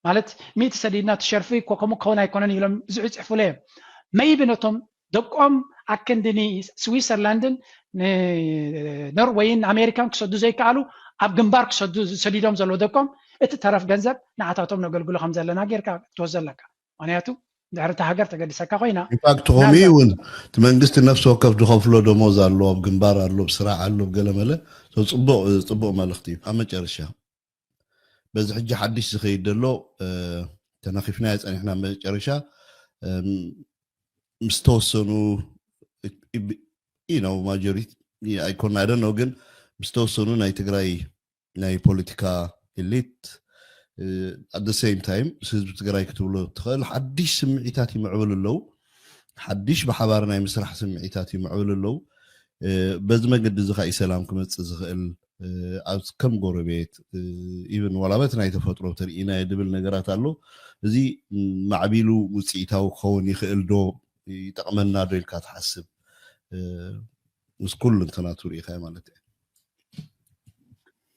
ማለት ሚእቲ ሰዲድና ትሸርፊ እኮ ከምኡ ክኸውን ኣይኮነን ኢሎም ብዙሕ ይፅሕፉለ እዮም። መይቢ ነቶም ደቆም ኣክንዲ ንስዊሰርላንድን ንኖርወይን ኣሜሪካን ክሰዱ ዘይከኣሉ ኣብ ግንባር ክሰዱ ዝሰዲዶም ዘለዉ ደቆም እቲ ተረፍ ገንዘብ ንዓታቶም ነገልግሎ ከም ዘለና ጌርካ ክትወስዶ ኣለካ። ምክንያቱ ድሕሪ እቲ ሃገር ተገድሰካ ኮይና ኢንፋክት ከምኡ እውን እቲ መንግስቲ ነፍሲ ወከፍ ዝኸፍሎ ደሞዝ ኣሎ፣ ኣብ ግንባር ኣሎ፣ ኣብ ስራሕ ኣሎ፣ ኣብ ገለመለ። ጽቡቕ ጽቡቕ መልእኽቲ እዩ። ኣብ መጨረሻ በዚ ሕጂ ሓድሽ ዝኸይድ ዘሎ ተነኺፍናዮ ጸኒሕና፣ መጨረሻ ምስ ተወሰኑ ነው ማጆሪቲ ኣይኮና ደኖ ግን ምስ ተወሰኑ ናይ ትግራይ ናይ ፖለቲካ ኤሊት at the same time ምስ ህዝቢ ትግራይ ክትብሎ ትኽእል ሓድሽ ስምዒታት ይምዕብል ኣለዉ። ሓድሽ ብሓባር ናይ ምስራሕ ስምዒታት ይምዕብል ኣለዉ። በዚ መገዲ እዚ ከዓ ሰላም ክመፅእ ዝኽእል ኣብ ከም ጎረቤት ኢቨን ዋላ በቲ ናይ ተፈጥሮ ተርኢና ድብል ነገራት ኣሎ። እዚ ማዕቢሉ ውፅኢታዊ ክኸውን ይኽእል ዶ ይጠቕመና ዶ ኢልካ ትሓስብ? ምስ ኩሉ እንተናቱ ርኢኻዮ ማለት እዩ።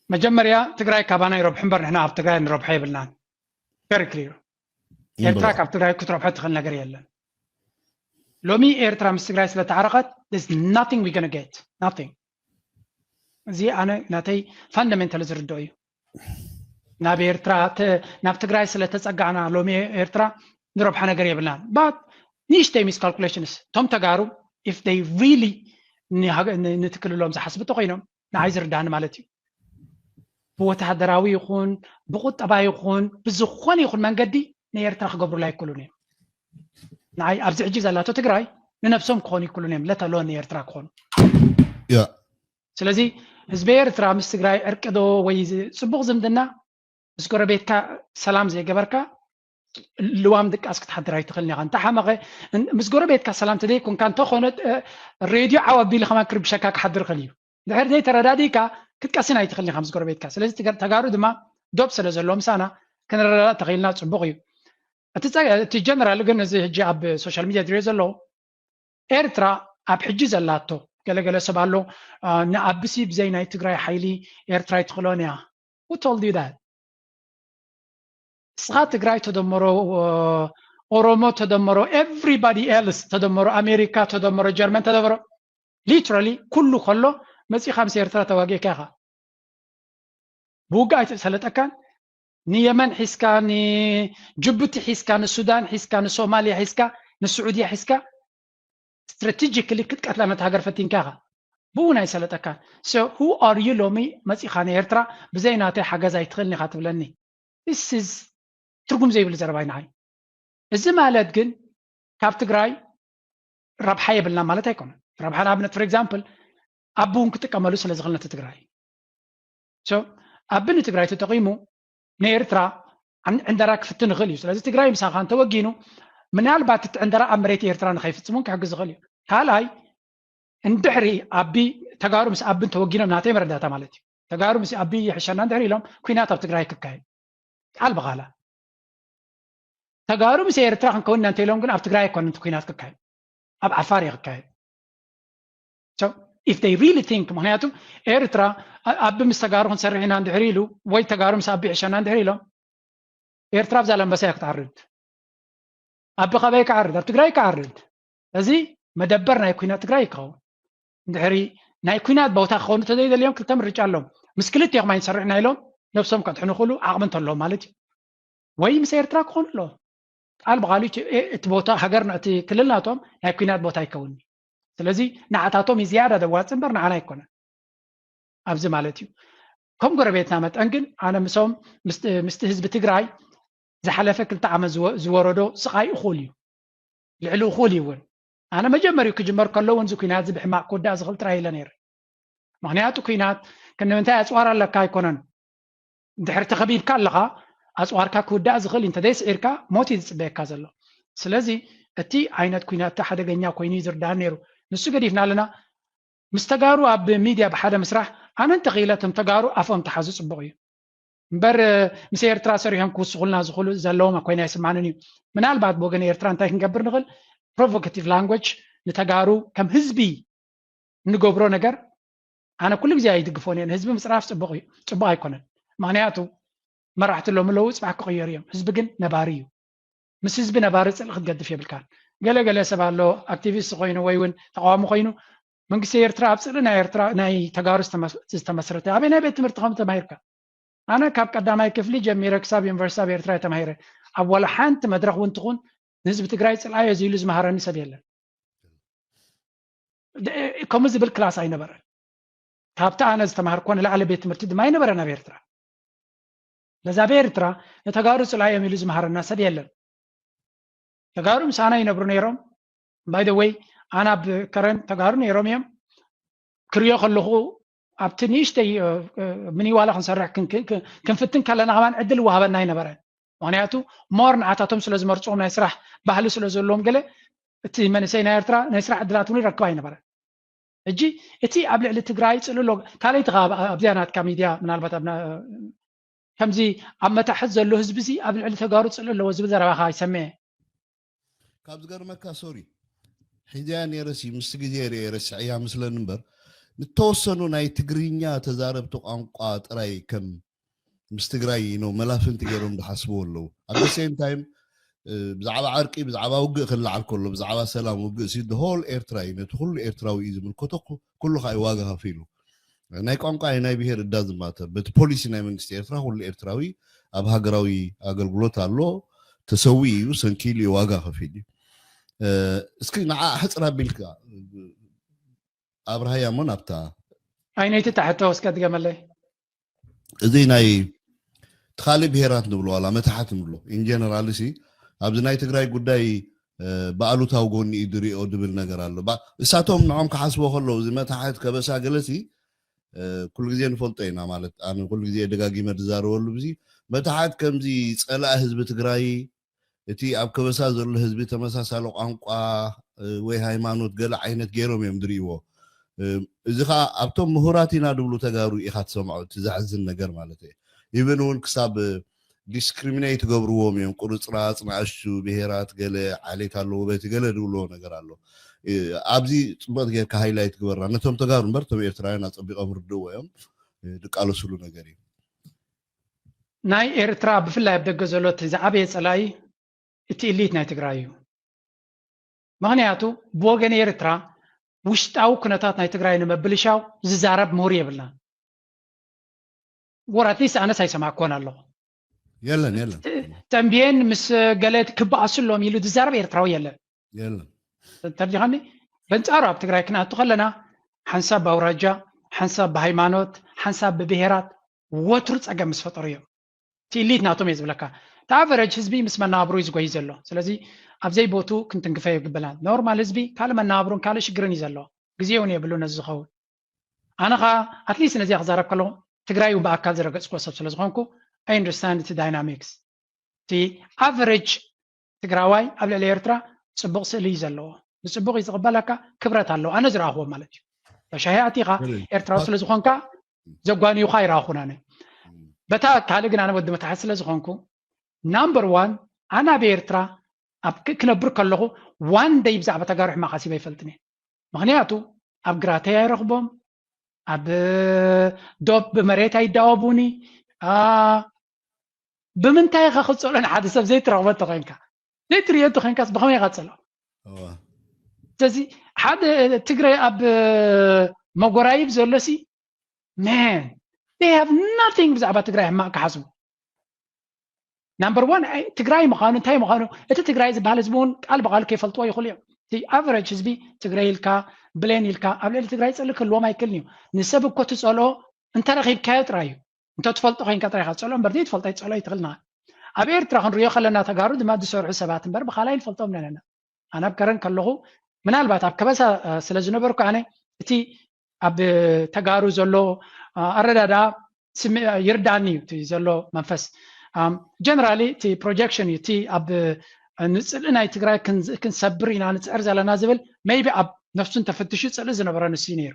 መጀመርያ ትግራይ ካባና ይረብሑ እምበር ንሕና ኣብ ትግራይ ንረብሖ የብልናን። Very clear። ኤርትራ ካብ ትግራይ ክትረብሖ ትኽእል ነገር የለን። ሎሚ ኤርትራ ምስ ትግራይ ስለተዓረቐት there's nothing we gonna get, nothing። እዚ ኣነ ናተይ ፋንዳሜንታል ዝርድኦ እዩ። ናብ ኤርትራ ናብ ትግራይ ስለተፀጋዕና ሎሚ ኤርትራ ንረብሓ ነገር የብልናን። But ንእሽተይ ሚስ ካልኩሌሽንስ እቶም ተጋሩ if they really ንትክልሎም ዝሓስቡ ተኮይኖም ንዓይ ዝርዳኒ ማለት እዩ። ብወተሃደራዊ ይኹን ብቁጠባ ይኹን ብዝኾነ ይኹን መንገዲ ንኤርትራ ክገብሩላ ኣይክእሉን እዮም። ንዓይ ኣብዚ ሕጂ ዘላቶ ትግራይ ንነብሶም ክኾኑ ይክእሉን እዮም፣ let alone ንኤርትራ ክኾኑ። ስለዚ ህዝቢ ኤርትራ ምስ ትግራይ ዕርቂ ዶ ወይ ጽቡቕ ዝምድና ምስ ጎረቤትካ ሰላም ዘይገበርካ ልዋም ድቃስ ክትሓድር ኣይትኽእልን ኢኻ። እንተሓመቐ ምስ ጎረቤትካ ሰላም ተዘይኮንካ እንተኾነ ሬድዮ ዓው ኣቢሉ ከማን ክርብሸካ ክሓድር ይኽእል እዩ። ድሕር ዘይተረዳዲእካ ክትቀስን ኣይትኽእልን ኢኻ ምስ ጎረቤትካ። ስለዚ ተጋሩ ድማ ዶብ ስለ ዘለዎ ምሳና ክንረዳዳእ ተኽኢልና ጽቡቕ እዩ። እቲ ጀነራል ግን እዚ ሕጂ ኣብ ሶሻል ሚድያ ዝሪኦ ዘለዉ ኤርትራ ኣብ ሕጂ ዘላቶ ገለገለ ሰብ ኣሎ ንኣብሲ ብዘይ ናይ ትግራይ ሓይሊ ኤርትራ ኣይትኽእሎን እያ። Who told you that? እስኻ ትግራይ ተደመሮ፣ ኦሮሞ ተደመሮ፣ everybody else ተደመሮ፣ ኣሜሪካ ተደመሮ፣ ጀርመን ተደመሮ፣ literally ኩሉ ከሎ መፂኻ ምስ ኤርትራ ተዋጊእካ ኢኻ። ብውግእ ኣይተሰለጠካን። ንየመን ሒዝካ፣ ንጅቡቲ ሒዝካ፣ ንሱዳን ሒዝካ፣ ንሶማልያ ሒዝካ፣ ንስዑድያ ሒዝካ ስትራቴጂክሊ ክትቀትላ ነቲ ሃገር ፈቲንካ ኢኻ። ብኡ ናይ ሰለጠካ። So who are you ሎሚ መፂኻ ንኤርትራ ብዘይ ናተይ ሓገዝ ኣይትኽእልን ኢኻ ትብለኒ? This is ትርጉም ዘይብሉ ዘረባይ ንዓይ። እዚ ማለት ግን ካብ ትግራይ ረብሓ የብልና ማለት ኣይኮነን። ረብሓ ንኣብነት for example ኣቢ እውን ክጥቀመሉ ስለ ዝኽእል ነቲ ትግራይ። So ኣቢ ንትግራይ ተጠቒሙ ንኤርትራ ዕን- ዕንደራ ክፍትን ይኽእል እዩ። ስለዚ ትግራይ ምሳኻ እንተወጊኑ ምናልባት እቲ ዕንደራ ኣብ መሬት ኤርትራ ንኸይፍፅም እውን ክሕግዝ ይኽእል እዩ። ካልኣይ እንድሕሪ ኣቢ ተጋሩ ምስ ኣቢ እንተወጊኖም ናተይ መረዳእታ ማለት እዩ። ተጋሩ ምስ ኣቢ ይሕሸና እንድሕሪ ኢሎም ኩናት ኣብ ትግራይ ክካየድ ቃል ብቓላ ተጋሩ ምስ ኤርትራ ክንከውን ኢና እንተኢሎም ግን ኣብ ትግራይ ኣይኮነን እቲ ኩናት ክካየድ ኣብ ዓፋር እዩ ክካየድ። So if they really think ምክንያቱ ኤርትራ ኣቢ ምስ ተጋሩ ክንሰርሕ ኢና እንድሕሪ ኢሉ ወይ ተጋሩ ምስ ኣቢ ይሕሸና እንድሕሪ ኢሎም ኤርትራ ኣብ ዛላምበሳ እያ ክትዓርድ። ኣቢ ካበይ ክዓርድ? ኣብ ትግራይ ክዓርድ። እዚ መደበር ናይ ኩናት ትግራይ ይከውን። እንድሕሪ ናይ ኩናት ቦታ ክኾኑ ተዘይደልዮም ክልተ ምርጫ ኣሎም። ምስ ክልቲኦም ኣይንሰርሕና ኢሎም ነብሶም ከድሕኑ ክእሉ ዓቕሚ እንተለዎም ማለት እዩ። ወይ ምስ ኤርትራ ክኾኑ ኣለዎም። ቃል ብቃሉ እቲ ቦታ ሃገር እቲ ክልል ናቶም ናይ ኩናት ቦታ ኣይከውን። ስለዚ ንዓታቶም እዩ ዝያዳ ዘዋፅእ እምበር ንዓና ኣይኮነን። ኣብዚ ማለት እዩ ከም ጎረቤትና መጠን ግን ኣነ ምሶም ምስቲ ህዝቢ ትግራይ ዝሓለፈ ክልተ ዓመት ዝወረዶ ስቓይ እኹል እዩ፣ ልዕሊ እኹል እዩ እውን። ኣነ መጀመሪኡ ክጅመር ከሎ እውን እዚ ኩናት እዚ ብሕማቕ ክውዳእ ዝኽእል ጥራይ ኢለ ነይረ። ምክንያቱ ኩናት ክንምንታይ ኣፅዋር ኣለካ ኣይኮነን። ድሕሪ ተኸቢብካ ኣለኻ ኣፅዋርካ ክውዳእ ዝኽእል እንተዘይስዒርካ ሞት እዩ ዝፅበየካ ዘሎ። ስለዚ እቲ ዓይነት ኩናት እቲ ሓደገኛ ኮይኑ እዩ ዝርዳእ ነይሩ። ንሱ ገዲፍና ኣለና። ምስ ተጋሩ ኣብ ሚድያ ብሓደ ምስራሕ ኣነ እንተኽኢለ እቶም ተጋሩ ኣፎም ተሓዙ ፅቡቕ እዩ። እምበር ምስ ኤርትራ ሰሪሖም ክውስኹልና ዝኽእሉ ዘለዎም ኮይና ኣይስማዕንን እዩ። ምናልባት ብወገን ኤርትራ እንታይ ክንገብር ንኽእል? ፕሮቮካቲቭ ላንጉጅ ንተጋሩ ከም ህዝቢ እንገብሮ ነገር ኣነ ኩሉ ግዜ ኣይድግፎን እየ። ንህዝቢ ምፅራፍ ፅቡቕ እዩ፣ ፅቡቕ ኣይኮነን። ምክንያቱ መራሕቲ ሎሚ ኣለዉ፣ ፅባሕ ክቕየሩ እዮም። ህዝቢ ግን ነባሪ እዩ። ምስ ህዝቢ ነባሪ ፅልኢ ክትገድፍ የብልካን። ገለ ገለ ሰብ ኣሎ ኣክቲቪስት ኮይኑ ወይ እውን ተቃዋሚ ኮይኑ መንግስቲ ኤርትራ ኣብ ፅልኢ ናይ ኤርትራ ናይ ተጋሩ ዝተመስረተ ኣበይ ናይ ቤት ትምህርቲ ከም ተማሂርካ ኣነ ካብ ቀዳማይ ክፍሊ ጀሚረ ክሳብ ዩኒቨርሲቲ ኣብ ኤርትራ ተማሂረ ኣብ ዋላ ሓንቲ መድረክ እውን ትኹን ንህዝቢ ትግራይ ፅልኣዮ ዝኢሉ ዝመሃረኒ ሰብ የለን። ከምኡ ዝብል ክላስ ኣይነበረን። ካብቲ ኣነ ዝተማሃርኮ ንላዕሊ ቤት ትምህርቲ ድማ ኣይነበረን ኣብ ኤርትራ። ለዛ ኣብ ኤርትራ ንተጋሩ ፅላዮም ኢሉ ዝመሃረና ሰብ የለን። ተጋሩ ምሳና ይነብሩ ነይሮም። ባይ ወይ ኣነ ኣብ ከረን ተጋሩ ነይሮም እዮም ክሪኦ ከለኹ ኣብቲ ንእሽተይ ምኒዋላ ክንሰርሕ ክንፍትን ከለና ከማን ዕድል ይወሃበና ኣይነበረን። ምክንያቱ ሞር ንዓታቶም ስለ ዝመርፅዎም ናይ ስራሕ ባህሊ ስለ ዘለዎም ገለ እቲ መንእሰይ ናይ ኤርትራ ናይ ስራሕ ዕድላት እውን ይረክብ ኣይነበረን። ሕጂ እቲ ኣብ ልዕሊ ትግራይ ፅልሎ ካልኣይቲ ኣብዚኣ ናትካ ሚድያ ምናልባት ከምዚ ኣብ መታሕት ዘሎ ህዝቢ እዚ ኣብ ልዕሊ ተጋሩ ፅልእ ኣለዎ ዝብል ዘረባኻ ይሰምዐ። ካብ ዝገርመካ ሶሪ ሒዘያ ነይረሲ ምስ ግዜ ርየ ረስዐያ ምስለኒ እምበር ንተወሰኑ ናይ ትግርኛ ተዛረብቲ ቋንቋ ጥራይ ከም ምስ ትግራይ ነው መላፍንቲ ገይሮም ዝሓስብዎ ኣለዉ። ኣብ the same time ብዛዕባ ዓርቂ ብዛዕባ ውግእ ክለዓል ከሎ ብዛዕባ ሰላም ውግእ ሲ the whole ኤርትራ እዩ ነቲ ኩሉ ኤርትራዊ እዩ ዝምልከቶ ኩሉ ከዓ ዋጋ ከፊሉ ናይ ቋንቋ ናይ ብሄር እዳ ዝማተር በቲ ፖሊሲ ናይ መንግስቲ ኤርትራ ኩሉ ኤርትራዊ ኣብ ሃገራዊ ኣገልግሎት ኣሎ ተሰዊ እዩ ሰንኪሉ እዩ ዋጋ ከፊል እዩ። እስኪ ንዓ ሕፅር ኣቢልካ ኣብርሃያ እሞ ናብታ ኣይነይቲ ታሕቶ እስከ ድገመለይ። እዚ ናይ ትኻሊ ብሄራት ንብሎ ዋላ መታሓት ንብሎ ኢንጀነራል ሲ ኣብዚ ናይ ትግራይ ጉዳይ ብኣሉታዊ ጎኒ እዩ ዝሪኦ ዝብል ነገር ኣሎ። እሳቶም ንዖም ክሓስቦ ከለዉ እዚ መታሓት ከበሳ ገለሲ ኩሉ ግዜ ንፈልጦ ኢና ማለት ኣነ ኩሉ ግዜ ደጋጊመ ዝዛረበሉ ብዚ መታሓት ከምዚ ፀላእ ህዝቢ ትግራይ እቲ ኣብ ከበሳ ዘሎ ህዝቢ ተመሳሳሊ ቋንቋ ወይ ሃይማኖት ገለ ዓይነት ገይሮም እዮም ዝርእይዎ። እዚ ከዓ ኣብቶም ምሁራት ኢና ዝብሉ ተጋሩ ኢኻ ትሰምዖ እቲ ዘሕዝን ነገር ማለት እዩ። ኢቨን እውን ክሳብ ዲስክሪሚኔት ይገብርዎም እዮም። ቁርፅራፅ ንኣሽቱ ብሄራት ገለ ዓሌት ኣለዎ በቲ ገለ ዝብልዎ ነገር ኣሎ። ኣብዚ ፅቡቅ ጌርካ ሃይላይት ግበራ ነቶም ተጋሩ እምበር እቶም ኤርትራውያን ኣፀቢቆም ርድእዎ እዮም። ዝቃለስሉ ነገር እዩ። ናይ ኤርትራ ብፍላይ ኣብ ደገ ዘሎ እቲ ዝዓበየ ፀላኢ እቲ ኢሊት ናይ ትግራይ እዩ። ምክንያቱ ብወገን ኤርትራ ውሽጣዊ ኩነታት ናይ ትግራይ ንምብልሻው ዝዛረብ ምሁር የብልናን። ወር ኣትሊስት ኣነስ ኣይሰማዕኮን ኣለኹ። የለን የለን ተንብየን ምስ ገለ ክበኣሱ ኣሎም ኢሉ ዝዛረብ ኤርትራዊ የለን። የለን ተርዲኻኒ በንፃሩ ኣብ ትግራይ ክንኣቱ ከለና ሓንሳብ ብኣውራጃ፣ ሓንሳብ ብሃይማኖት፣ ሓንሳብ ብብሄራት ወትሩ ፀገም ምስ ፈጠሩ እዮም። እቲ ኢሊት ናቶም እየ ዝብለካ። እቲ ኣቨረጅ ህዝቢ ምስ መናብሩ እዩ ዝጎይ ዘሎ። ስለዚ ኣብዘይ ቦቱ ክንትንክፈ ይግበና። ኖርማል ህዝቢ ካልእ መናብሩን ካልእ ሽግርን እዩ ዘለዎ። ግዜ እውን የብሉ ነዚ ዝኸውን። ኣነ ኸዓ ኣትሊስት ነዚኣ ክዛረብ ከለኹ ትግራይ እውን ብኣካል ዝረገፅኩዎ ሰብ ስለ ዝኾንኩ ኣይ ኣንደርስታንድ እቲ ዳይናሚክስ። እቲ ኣቨሬጅ ትግራዋይ ኣብ ልዕሊ ኤርትራ ፅቡቕ ስእሊ እዩ ዘለዎ። ብፅቡቕ እዩ ዝቕበለካ፣ ክብረት ኣለዎ። ኣነ ዝረኣኽዎ ማለት እዩ። ሻሂ ኣቲኻ ኤርትራዊ ስለ ዝኾንካ ዘጓንዩኻ ኣይረኣኹን ኣነ። በታ ካልእ ግን ኣነ ወዲ መታሕት ስለ ዝኾንኩ ናምበር ዋን ኣነ ኣብ ኤርትራ ኣብ ክ- ክነብር ከለኹ ዋን ደይ ብዛዕባ ተጋሩ ሕማቕ ሓሲበ ኣይፈልጥን እየ። ምኽንያቱ ኣብ ግራተይ ኣይረኽቦም፣ ኣብ ዶብ ብመሬት ኣይዳወቡኒ። ኣ፣ ብምንታይ ኢኻ ክጸሎ ንሓደ ሰብ ዘይትረኽቦ እንተኾይንካ? ዘይትርእዮ እንተኾይንካስ ብኸመይ ኢኻ ትጸሎ? እዋ። ስለዚ ሓደ ትግረ ኣብ መጎራይብ ዘሎሲ man they have nothing ብዛዕባ ትግራይ ሕማቕ ክሓስቡ። ናምበር ዋን ትግራይ ምዃኑ እንታይ ምዃኑ እቲ ትግራይ ዝበሃል ህዝቢ እውን ቃል ብቃል ከይፈልጥዎ ይኽእሉ እዮም። እቲ ኣቨረጅ ህዝቢ ትግራይ ኢልካ ብሌን ኢልካ ኣብ ልዕሊ ትግራይ ፅልእ ክህልዎም ኣይክእልን እዩ። ንሰብ እኮ ትፀልኦ እንተረኺብካዮ ጥራይ እዩ። እንተትፈልጦ ኮይንካ ጥራይ ኢኻ ትፀልኦ እምበር ዘይትፈልጦ ኣይትፀልኦ ኣይትኽእልን ኢኻ። ኣብ ኤርትራ ክንሪኦ ከለና ተጋሩ ድማ ዝሰርሑ ሰባት እምበር ብኻልኣይ ንፈልጦም ኣለና። ኣነ ኣብ ከረን ከለኹ ምናልባት ኣብ ከበሳ ስለ ዝነበርኩ ኣነ እቲ ኣብ ተጋሩ ዘሎ ኣረዳድኣ ይርዳኒ እዩ እቲ ዘሎ መንፈስ። ጀነራሊ እቲ ፕሮጀክሽን እዩ እቲ ኣብ ንፅልኢ ናይ ትግራይ ክንሰብር ኢና ንፅዕር ዘለና ዝብል ሜይቢ ኣብ ነፍሱ እንተፍትሹ ፅልኢ ዝነበረ ንሱ እዩ ነይሩ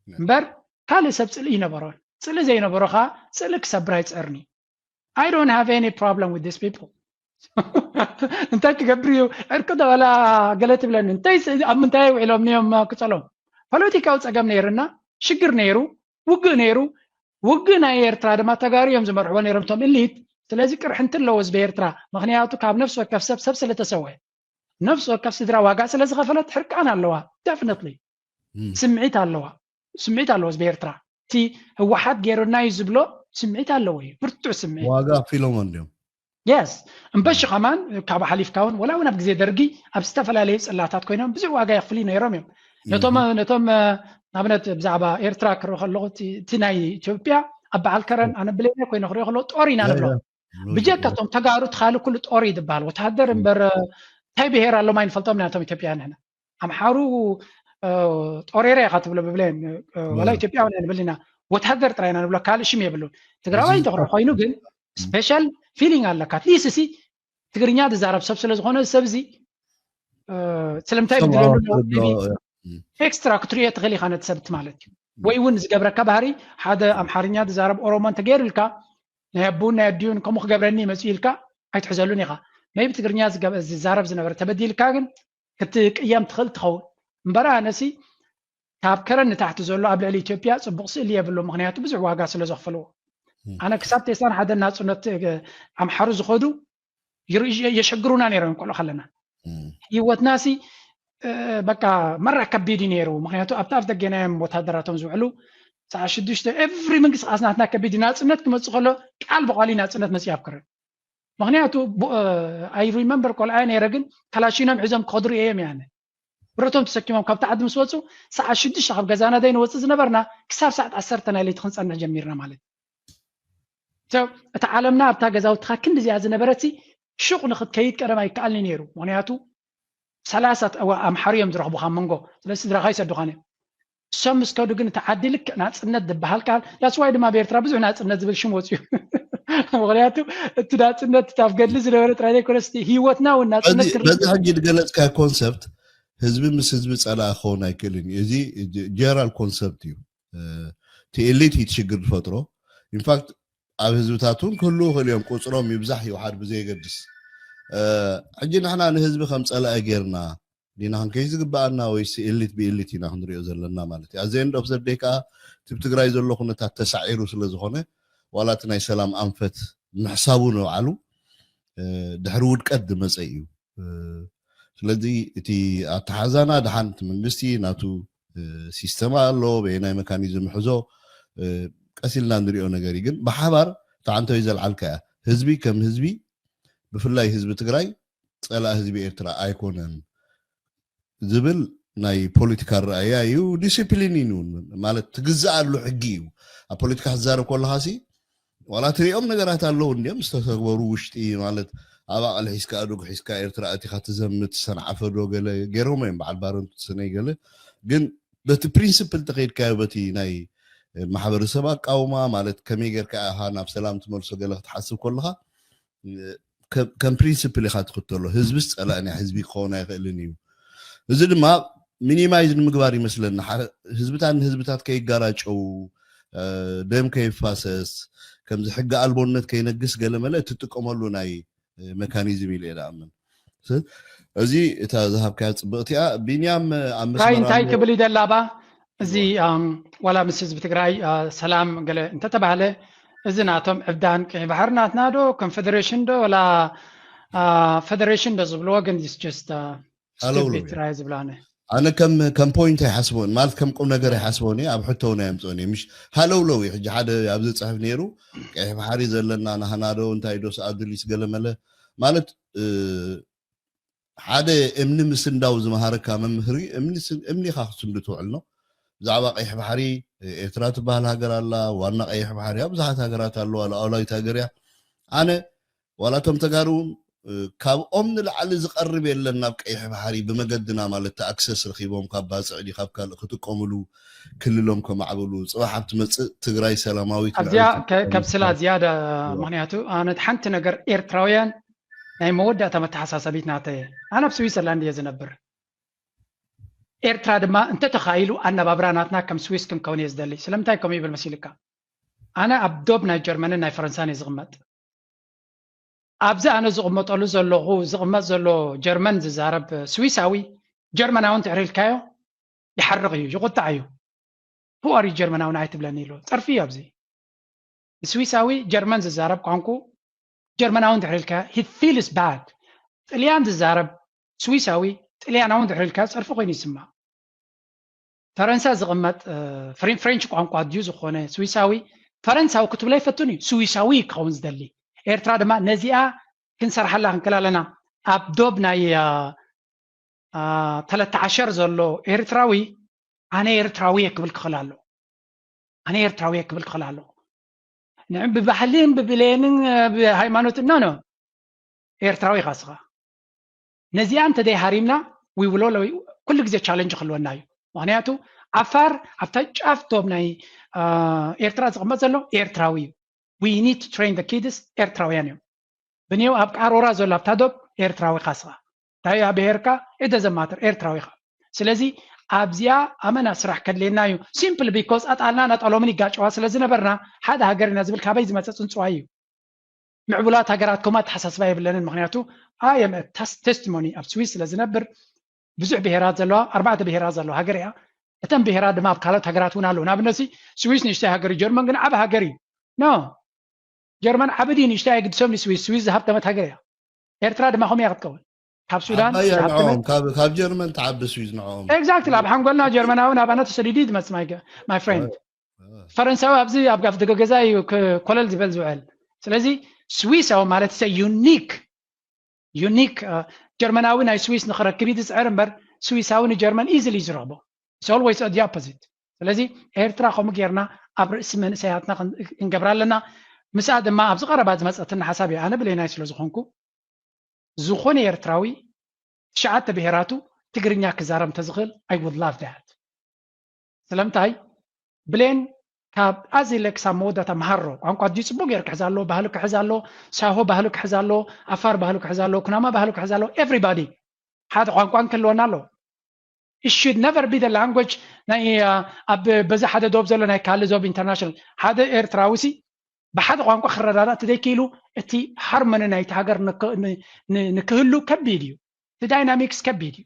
እምበር ካልእ ሰብ ፅልኢ ይነበሮን። ፅልኢ ዘይነበሮ ከዓ ፅልኢ ክሰብር ኣይፅዕርን እዩ። I don't have any problem with these people እንታይ ክገብር እዩ ዕርቂ ደበላ ገለ ትብለኒ እንታይ ኣብ ምንታይ ውዒሎም እዮም ክፀሎም ፖለቲካዊ ፀገም ነይርና ሽግር ነይሩ ውግእ ነይሩ ውግእ ናይ ኤርትራ ድማ ተጋሩ እዮም ዝመርሕዎ ነይሮም እቶም እሊት ስለዚ ቅርሕንቲ ኣለዎ ህዝቢ ኤርትራ ምክንያቱ ካብ ነፍሲ ወከፍ ሰብ ሰብ ስለተሰወ ነፍሲ ወከፍ ስድራ ዋጋ ስለዝኸፈለት ሕርቃን ኣለዋ definitely ስምዒት ኣለዋ ስምዒት ኣለዎ ህዝቢ ኤርትራ እቲ ህወሓት ገይሩና እዩ ዝብሎ ስምዒት ኣለዎ እዩ ብርቱዕ ስምዒት ዋጋ ኣክፊሎም እንዲዮም የስ እምበሺ ከማን ካብ ሓሊፍካ እውን ወላ እውን ኣብ ግዜ ደርጊ ኣብ ዝተፈላለዩ ፅላታት ኮይኖም ብዙሕ ዋጋ የኽፍሉ ነይሮም እዮም ነቶም ነቶም ንኣብነት ብዛዕባ ኤርትራ ክርኢ ከለኹ እቲ ናይ ኢትዮጵያ ኣብ በዓል ከረን ኣነ ብሌነ ኮይነ ክሪኦ ከለኩ ጦር ኢና ንብሎ ብጀካቶም ተጋሩ ትኻሊ ኩሉ ጦር እዩ ዝበሃል ወተሃደር እምበር እንታይ ብሄር ኣሎም ኣይንፈልጦም ኢና ነቶም ኢትዮጵያ ንሕና ኣምሓሩ ጦሬራ ኢኻ ትብሎ ብብሌን ዋላ ኢትዮጵያውያን ንብል ኢና ወተሃደር ጥራይ ኢና ንብሎ ካልእ ሽም የብሉን ትግራዋይ እንተኾነ ኮይኑ ግን ስፔሻል ፊሊንግ ኣለካ ኣትሊስት ሲ ትግርኛ ዝዛረብ ሰብ ስለ ዝኾነ ሰብ እዚ ስለምንታይ ብድለሉ ኤክስትራ ክትሪኦ ትኽእል ኢኻ ነቲ ሰብቲ ማለት እዩ ወይ እውን ዝገብረካ ባህሪ ሓደ ኣምሓርኛ ዝዛረብ ኦሮሞ እንተገይሩልካ ናይ ኣቦን ናይ ኣዲኡን ከምኡ ክገብረኒ ይመፅኡ ኢልካ ኣይትሕዘሉን ኢኻ maybe ትግርኛ ዝዛረብ ዝነበረ ተበዲልካ ግን ክትቅየም ትኽእል ትኸውን እምበር ኣነሲ ካብ ከረን ንታሕቲ ዘሎ ኣብ ልዕሊ ኢትዮጵያ ፅቡቕ ስእሊ የብሉ ምክንያቱ ብዙሕ ዋጋ ስለ ዘኽፈልዎ ኣነ ክሳብ ቴስላን ሓደ ናፅነት ኣምሓሩ ዝኸዱ የሸግሩና ነይሮም ቆልዑ ከለና ህይወትናሲ በቃ መራ ከቢድ እዩ ነይሩ ምክንያቱ ኣብቲ ኣፍ ደገናዮም ወታደራቶም ዝውዕሉ ሰዓ ሽዱሽተ every ምንቅስቃስ ናትና ከቢድ ናፅነት ክመፅእ ከሎ ቃል ብቃል ናፅነት መፅእ ኣብ ክረን ምክንያቱ I remember ቆልዓ ነይረ ግን ካላሽኖም ሒዞም ክኸዱ ርእየ እዮም ያነ ብረቶም ተሰኪሞም ካብቲ ዓዲ ምስ ወፁ ሰዓት ሽዱሽተ ካብ ገዛና ዘይንወፅእ ዝነበርና ክሳብ ሰዓት ዓሰርተ ናይ ለይቲ ክንፀንሕ ጀሚርና ማለት እዩ እታ ዓለምና ኣብታ ገዛውትኻ ክንዲ እዚኣ ዝነበረት ሹቕ ንክትከይድ ቀደም ኣይከኣልኒ ነይሩ ምክንያቱ ሰላሳ ኣምሓሩ እዮም ዝረኽቡኻ መንጎ ስለ ስድራኻ ይሰዱኻን እዮም እሶም ምስ ከዱ ግን እቲ ዓዲ ልክዕ ናፅነት ዝበሃል ቃል that's why ድማ ኣብ ኤርትራ ብዙሕ ናፅነት ዝብል ሽም ወፅዩ ምክንያቱ እቲ ናፅነት ኣብ ገድሊ ዝነበረ ጥራይ ዘይኮነስ ህይወትና እውን ናፅነት በዚ ሕጂ ዝገለፅካ ኮንሰፕት ህዝቢ ምስ ህዝቢ ፀላኢ ክኸውን ኣይክእልን እዩ እዚ ጀነራል ኮንሰፕት እዩ እቲ ኤሊት እዩ ሽግር ዝፈጥሮ ኢንፋክት ኣብ ህዝብታት እውን ክህልው ይኽእል እዮም ቁፅሮም ይብዛሕ ይውሓድ ብዘየገድስ ሕጂ ንሕና ንህዝቢ ከም ፀላኢ ጌርና ዲና ክንከይ ዝግበኣና ወይስ ኤሊት ብኤሊት ኢና ክንሪኦ ዘለና ማለት እዩ ኣዘ end of the day ከዓ እቲ ትግራይ ዘሎ ኩነታት ተሳዒሩ ስለ ዝኾነ ዋላ እቲ ናይ ሰላም ኣንፈት ምሕሳቡ ንባዕሉ ድሕሪ ውድቀት ዝመፀ እዩ ስለዚ እቲ ኣተሓዛና ድሓን እቲ መንግስቲ ናቱ ሲስተም ኣሎ በየናይ መካኒዝም ሕዞ ቀስ ኢልና ንሪኦ ነገር እዩ ግን ብሓባር ተዓንተዊ ዘልዓልካ እያ ህዝቢ ከም ህዝቢ ብፍላይ ህዝቢ ትግራይ ፀላእ ህዝቢ ኤርትራ ኣይኮነን ዝብል ናይ ፖለቲካ ኣረኣያ እዩ። ዲሲፕሊን እዩ እውን፣ ማለት ትግዛኣሉ ሕጊ እዩ። ኣብ ፖለቲካ ክትዛረብ ከለኻ ሲ ዋላ ትሪኦም ነገራት ኣለዉ እንዲኦም ዝተተግበሩ ውሽጢ፣ ማለት ኣብ ኣቕሊ ሒዝካ፣ ኣእዱግ ሒዝካ ኤርትራ ኣቲኻ ትዘምት፣ ሰንዓፈ ዶ ገለ ገይሮም እዮም በዓል ባረንቱ ሰነይ ገለ። ግን በቲ ፕሪንስፕል ተኸይድካዮ፣ በቲ ናይ ማሕበረሰብ ኣቃውማ፣ ማለት ከመይ ጌርካ ኢኻ ናብ ሰላም ትመልሶ ገለ ክትሓስብ ከለኻ፣ ከም ፕሪንስፕል ኢኻ ትኽተሎ። ህዝብስ ጸላእና ህዝቢ ክኸውን ኣይኽእልን እዩ። እዚ ድማ ሚኒማይዝ ንምግባር ይመስለና፣ ህዝብታት ንህዝብታት ከይጋራጨው፣ ደም ከይፋሰስ፣ ከምዚ ሕጊ ኣልቦነት ከይነግስ ገለመለ እትጥቀመሉ ናይ መካኒዝም ኢለ እየ ዝኣምን። እዚ እታ ዝሃብካያ ጽብቕቲ እያ። ቢንያም ኣብ መስመር እንታይ ክብል ይደላባ? እዚ ዋላ ምስ ህዝቢ ትግራይ ሰላም ገለ እንተተባህለ፣ እዚ ናቶም ዕብዳን ቀይ ባሕሪ ናትና ዶ ኮንፌደሬሽን ዶ ወላ ፈደሬሽን ዶ ዝብልዎ፣ ግን ስ ጀስት ስቱፒድ ትራይ ዝብላነ። ኣነ ከም ከም ፖይንት ኣይሓስቦን፣ ማለት ከም ቁም ነገር ኣይሓስቦን እየ። ኣብ ሕቶ እውን ኣየምፅኦን እየ። ምሽ ሃለውለው እዩ። ሕጂ ሓደ ኣብዚ ዝፅሕፍ ነይሩ፣ ቀይሕ ባሕሪ ዘለና ናህና ዶ እንታይ ዶ ሰኣዱሊስ ገለመለ፣ ማለት ሓደ እምኒ ምስንዳው ዝመሃረካ መምህሪ እምኒ ኢኻ ክትስንዱ ትውዕል ነው። ብዛዕባ ቀይሕ ባሕሪ ኤርትራ ትበሃል ሃገር ኣላ። ዋና ቀይሕ ባሕሪ ኣብ ብዙሓት ሃገራት ኣለዋ። ሉዓላዊት ሃገር እያ። ኣነ ዋላ እቶም ተጋሩ እውን ካብኦም ንላዕሊ ዝቐርብ የለን ናብ ቀይሕ ባሕሪ ብመገድና፣ ማለት ኣክሰስ ረኺቦም ካብ ባፅዕ ዲ ካብ ካልእ ክጥቀምሉ ክልሎም ከማዕብሉ። ፅባሕ ኣብ ትመፅእ ትግራይ ሰላማዊት ኣብዚኣ ከብስላ ዝያዳ። ምክንያቱ ኣነ ሓንቲ ነገር ኤርትራውያን ናይ መወዳእታ መተሓሳሰቢት ናተየ። ኣነ ኣብ ስዊዘርላንድ እየ ዝነብር። ኤርትራ ድማ እንተተኻኢሉ ኣነባብራ ናትና ከም ስዊስ ክንከውን እየ ዝደሊ። ስለምንታይ ከምኡ ይብል መሲልካ? ኣነ ኣብ ዶብ ናይ ጀርመንን ናይ ፈረንሳን እየ ዝቕመጥ። ኣብዚ ኣነ ዝቕመጠሉ ዘለኹ ዝቕመጥ ዘሎ ጀርመን ዝዛረብ ስዊሳዊ ጀርመናዊ እንድሕር ኢልካዮ ይሓርቕ እዩ፣ ይቑጣዕ እዩ። Who are you ጀርመናዊ ንዓይ ትብለኒ ኢሉ ጸርፊ እዩ ኣብዚ። ስዊሳዊ ጀርመን ዝዛረብ ቋንቁ ጀርመናዊ እንድሕር ኢልካዮ he feels bad። ጥልያን ዝዛረብ ስዊሳዊ ጥልያናዊ እንድሕር ኢልካዮ ጸርፊ ኮይኑ ይስማዕ። ፈረንሳ ዝቕመጥ ፍሬንች ቋንቋ ድዩ ዝኾነ ስዊሳዊ ፈረንሳዊ ክትብሎ ይፈትን እዩ። ስዊሳዊ ክኸውን ዝደሊ ኤርትራ ድማ ነዚኣ ክንሰርሓላ ክንክእል ኣለና። ኣብ ዶብ ናይ ተለተ ዓሸር ዘሎ ኤርትራዊ ኣነ ኤርትራዊ እየ ክብል ክኽእል ኣሎ። ኣነ ኤርትራዊ እየ ክብል ክኽእል ኣሎ። ንዕ ብባህልን ብብሌንን ብሃይማኖትን ኖ ኖ ኤርትራዊ ኢኻ ስኻ። ነዚኣ እንተደይ ሃሪምና we will all ኩሉ ግዜ ቻለንጅ ክህልወና እዩ። ምክንያቱ ዓፋር ኣብታ ጫፍ ዶብ ናይ ኤርትራ ዝቕመጥ ዘሎ ኤርትራዊ እዩ። We need to train the kids ኤርትራውያን እዮም። ብኔው ኣብ ቃሮራ ዘሎ ኣብታ ዶብ ኤርትራዊ ኢኻ ስኻ። እንታይ ብሄርካ it doesn't matter ኤርትራዊ ኢኻ። ስለዚ ኣብዚኣ ኣመና ስራሕ ከድልየና እዩ። ሲምፕል ቢኮዝ ኣጣልና ናጣሎምን ይጋጨዋ ስለ ዝነበርና ሓደ ሃገር ኢና ዝብል ካበይ ዝመፀ ፅንፅዋይ እዩ። ምዕቡላት ሃገራት ከምኡ ኣተሓሳስባ የብለንን። ምክንያቱ I am testimony ኣብ ስዊስ ስለ ዝነብር ብዙሕ ብሄራት ዘለዋ ኣርባዕተ ብሄራት ዘለዋ ሃገር እያ። እተን ብሄራት ድማ ኣብ ካልኦት ሃገራት እውን ኣለዉ። ንኣብነት ስዊስ ንእሽተይ ሃገር እዩ፣ ጀርመን ግን ዓብ ሃገር እዩ። ኖ ጀርመን ዓብ ድዩ ንእሽተይ ኣይግድሶም። ስዊስ ስዊስ ዝሃብተመት ሃገር እያ። ኤርትራ ድማ ከምኡ እያ ክትከውን። ካብ ሱዳን ዓባይ እያ ዝሃብተመት ንዕኦም፣ ካብ ካብ ጀርመን ትዓቢ ስዊዝ ንዕኦም። ኤግዛክትሊ ኣብ ሓንጎልና ጀርመናዊ ናባና ተሰዲዱ እዩ ዝመጽእ my friend። ፈረንሳዊ ኣብዚ ኣብ ኣፍ ደገ ገዛ እዩ ኮለል ዝበል ዝውዕል። ስለዚ ስዊሳዊ ማለት ሰ ዩኒክ ዩኒክ ጀርመናዊ ናይ ስዊስ ንክረክብ እዩ ዝፅዕር እምበር ስዊሳዊ ንጀርመን ኢዝሊ እዩ ዝረኽቦ። It's always the opposite። ስለዚ ኤርትራ ከምኡ ጌርና ኣብ ርእሲ መንእሰያትና ክንገብራ ኣለና። ምስኣ ድማ ኣብዚ ቀረባ ዝመፀትኒ ሓሳብ እዩ። ኣነ ብሌናይ ስለ ዝኾንኩ ዝኾነ ኤርትራዊ ትሽዓተ ብሄራቱ ትግርኛ ክዛረብ እንተዝኽእል I would love that። ስለምንታይ ብሌን ካብ ኣዚለ ክሳብ መወዳእታ መሃሮ ቋንቋ ድዩ ፅቡቅ ገይሩ ክሕዝ ኣሎ፣ ባህሉ ክሕዝ ኣሎ፣ ሳሆ ባህሉ ክሕዝ ኣሎ፣ ኣፋር ባህሉ ክሕዝ ኣሎ፣ ኩናማ ባህሉ ክሕዝ ኣሎ። Everybody ሓደ ቋንቋ እንክህልወና ኣሎ። It should never be the language ናይ ኣብ በዚ ሓደ ዶብ ዘሎ ናይ ካልእ ዞብ ኢንተርናሽናል ሓደ ኤርትራዊ ሲ ብሓደ ቋንቋ ክረዳዳእ ተዘይክኢሉ እቲ ሃርመኒ ናይቲ ሃገር ንክህሉ ከቢድ እዩ። እቲ ዳይናሚክስ ከቢድ እዩ።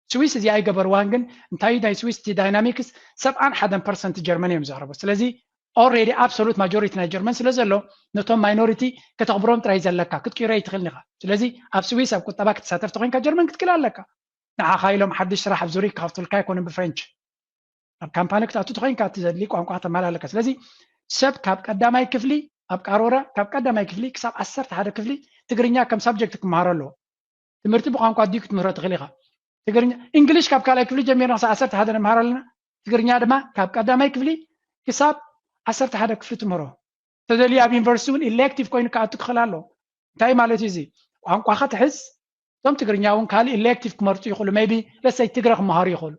ስዊስ እዚ ኣይገበርዋን ግን እንታይ ናይ ስዊስ እቲ ዳይናሚክስ ሰብዓን ሓደን ፐርሰንት ጀርመን እዮም ዝዛረቡ። ስለዚ ኦልሬዲ ኣብሶሉት ማጆሪቲ ናይ ጀርመን ስለ ዘሎ ነቶም ማይኖሪቲ ከተኽብሮም ጥራይ ዘለካ ክትቅይሮ ኣይትኽእልን ኢኻ። ስለዚ ኣብ ስዊስ ኣብ ቁጠባ ክትሳተፍ ተኮይንካ ጀርመን ክትክእል ኣለካ። ንዓኻ ኢሎም ሓድሽ ስራሕ ኣብ ዙሪክ ክኸፍቱልካ ኣይኮኑን ብፍሬንች። ኣብ ካምፓኒ ክትኣቱ ተኮይንካ እቲ ዘድሊ ቋንቋ ተማላለካ። ስለዚ ሰብ ካብ ቀዳማይ ክፍሊ ኣብ ቃሮራ ካብ ቀዳማይ ክፍሊ ክሳብ ዓሰርተ ሓደ ክፍሊ ትግርኛ ከም ሳብጀክት ክመሃሮ ኣለዎ። ትምህርቲ ብቋንቋ ድዩ ክትምህሮ ትኽእል ኢኻ። ትግርኛ English ካብ ካልኣይ ክፍሊ ጀሚርና ክሳብ ዓሰርተ ሓደ ንመሃር ኣለና። ትግርኛ ድማ ካብ ቀዳማይ ክፍሊ ክሳብ ዓሰርተ ሓደ ክፍሊ ትምህሮ። ተደልዩ ኣብ ዩኒቨርሲቲ እውን elective ኮይኑ ክኣቱ ክኽእል ኣሎ። እንታይ ማለት እዩ እዚ? ቋንቋ ክትሕዝ እቶም ትግርኛ እውን ካልእ elective ክመርፁ ይኽእሉ። Maybe let's say ትግረ ክመሃሩ ይኽእሉ።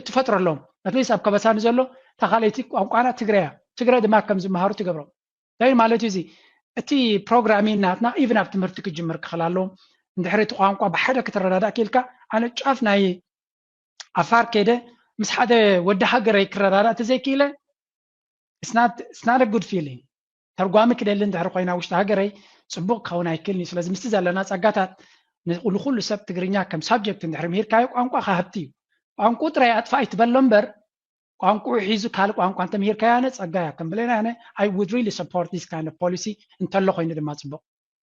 ትፈጥረሎም at least ኣብ ከበሳ ንዘሎ እታ ካልኣይቲ ቋንቋና ትግረ እያ። ትግረ ድማ ከም ዝመሃሩ ትገብሮም። እንታይ ማለት እዩ እዚ? እቲ programming ናትና even ኣብ ትምህርቲ ክጅምር ክኽእል ኣለዎም። እንድሕሪ እቲ ቋንቋ ብሓደ ክትረዳዳእ ክኢልካ ኣነ ጫፍ ናይ ዓፋር ከይደ ምስ ሓደ ወዲ ሃገረይ ክረዳዳእ ተዘይክኢለ it's not a good feeling። ተርጓሚ ክደሊ እንድሕሪ ኮይና ውሽጢ ሃገረይ ፅቡቕ ክኸውን ኣይክእልን እዩ። ስለዚ ምስቲ ዘለና ፀጋታት ንኩሉ ሰብ ትግርኛ ከም subject እንድሕሪ ምሂርካዮ ቋንቋ ሃብቲ እዩ። ቋንቋ ጥራይ ኣጥፋእ ኣይትበሎ እምበር ቋንቋኡ ሒዙ ካልእ ቋንቋ እንተምሂርካዮ ኣነ ጸጋ እያ ከም ብለና ኣነ I would really support this kind of policy እንተሎ ኮይኑ ድማ ጽቡቕ።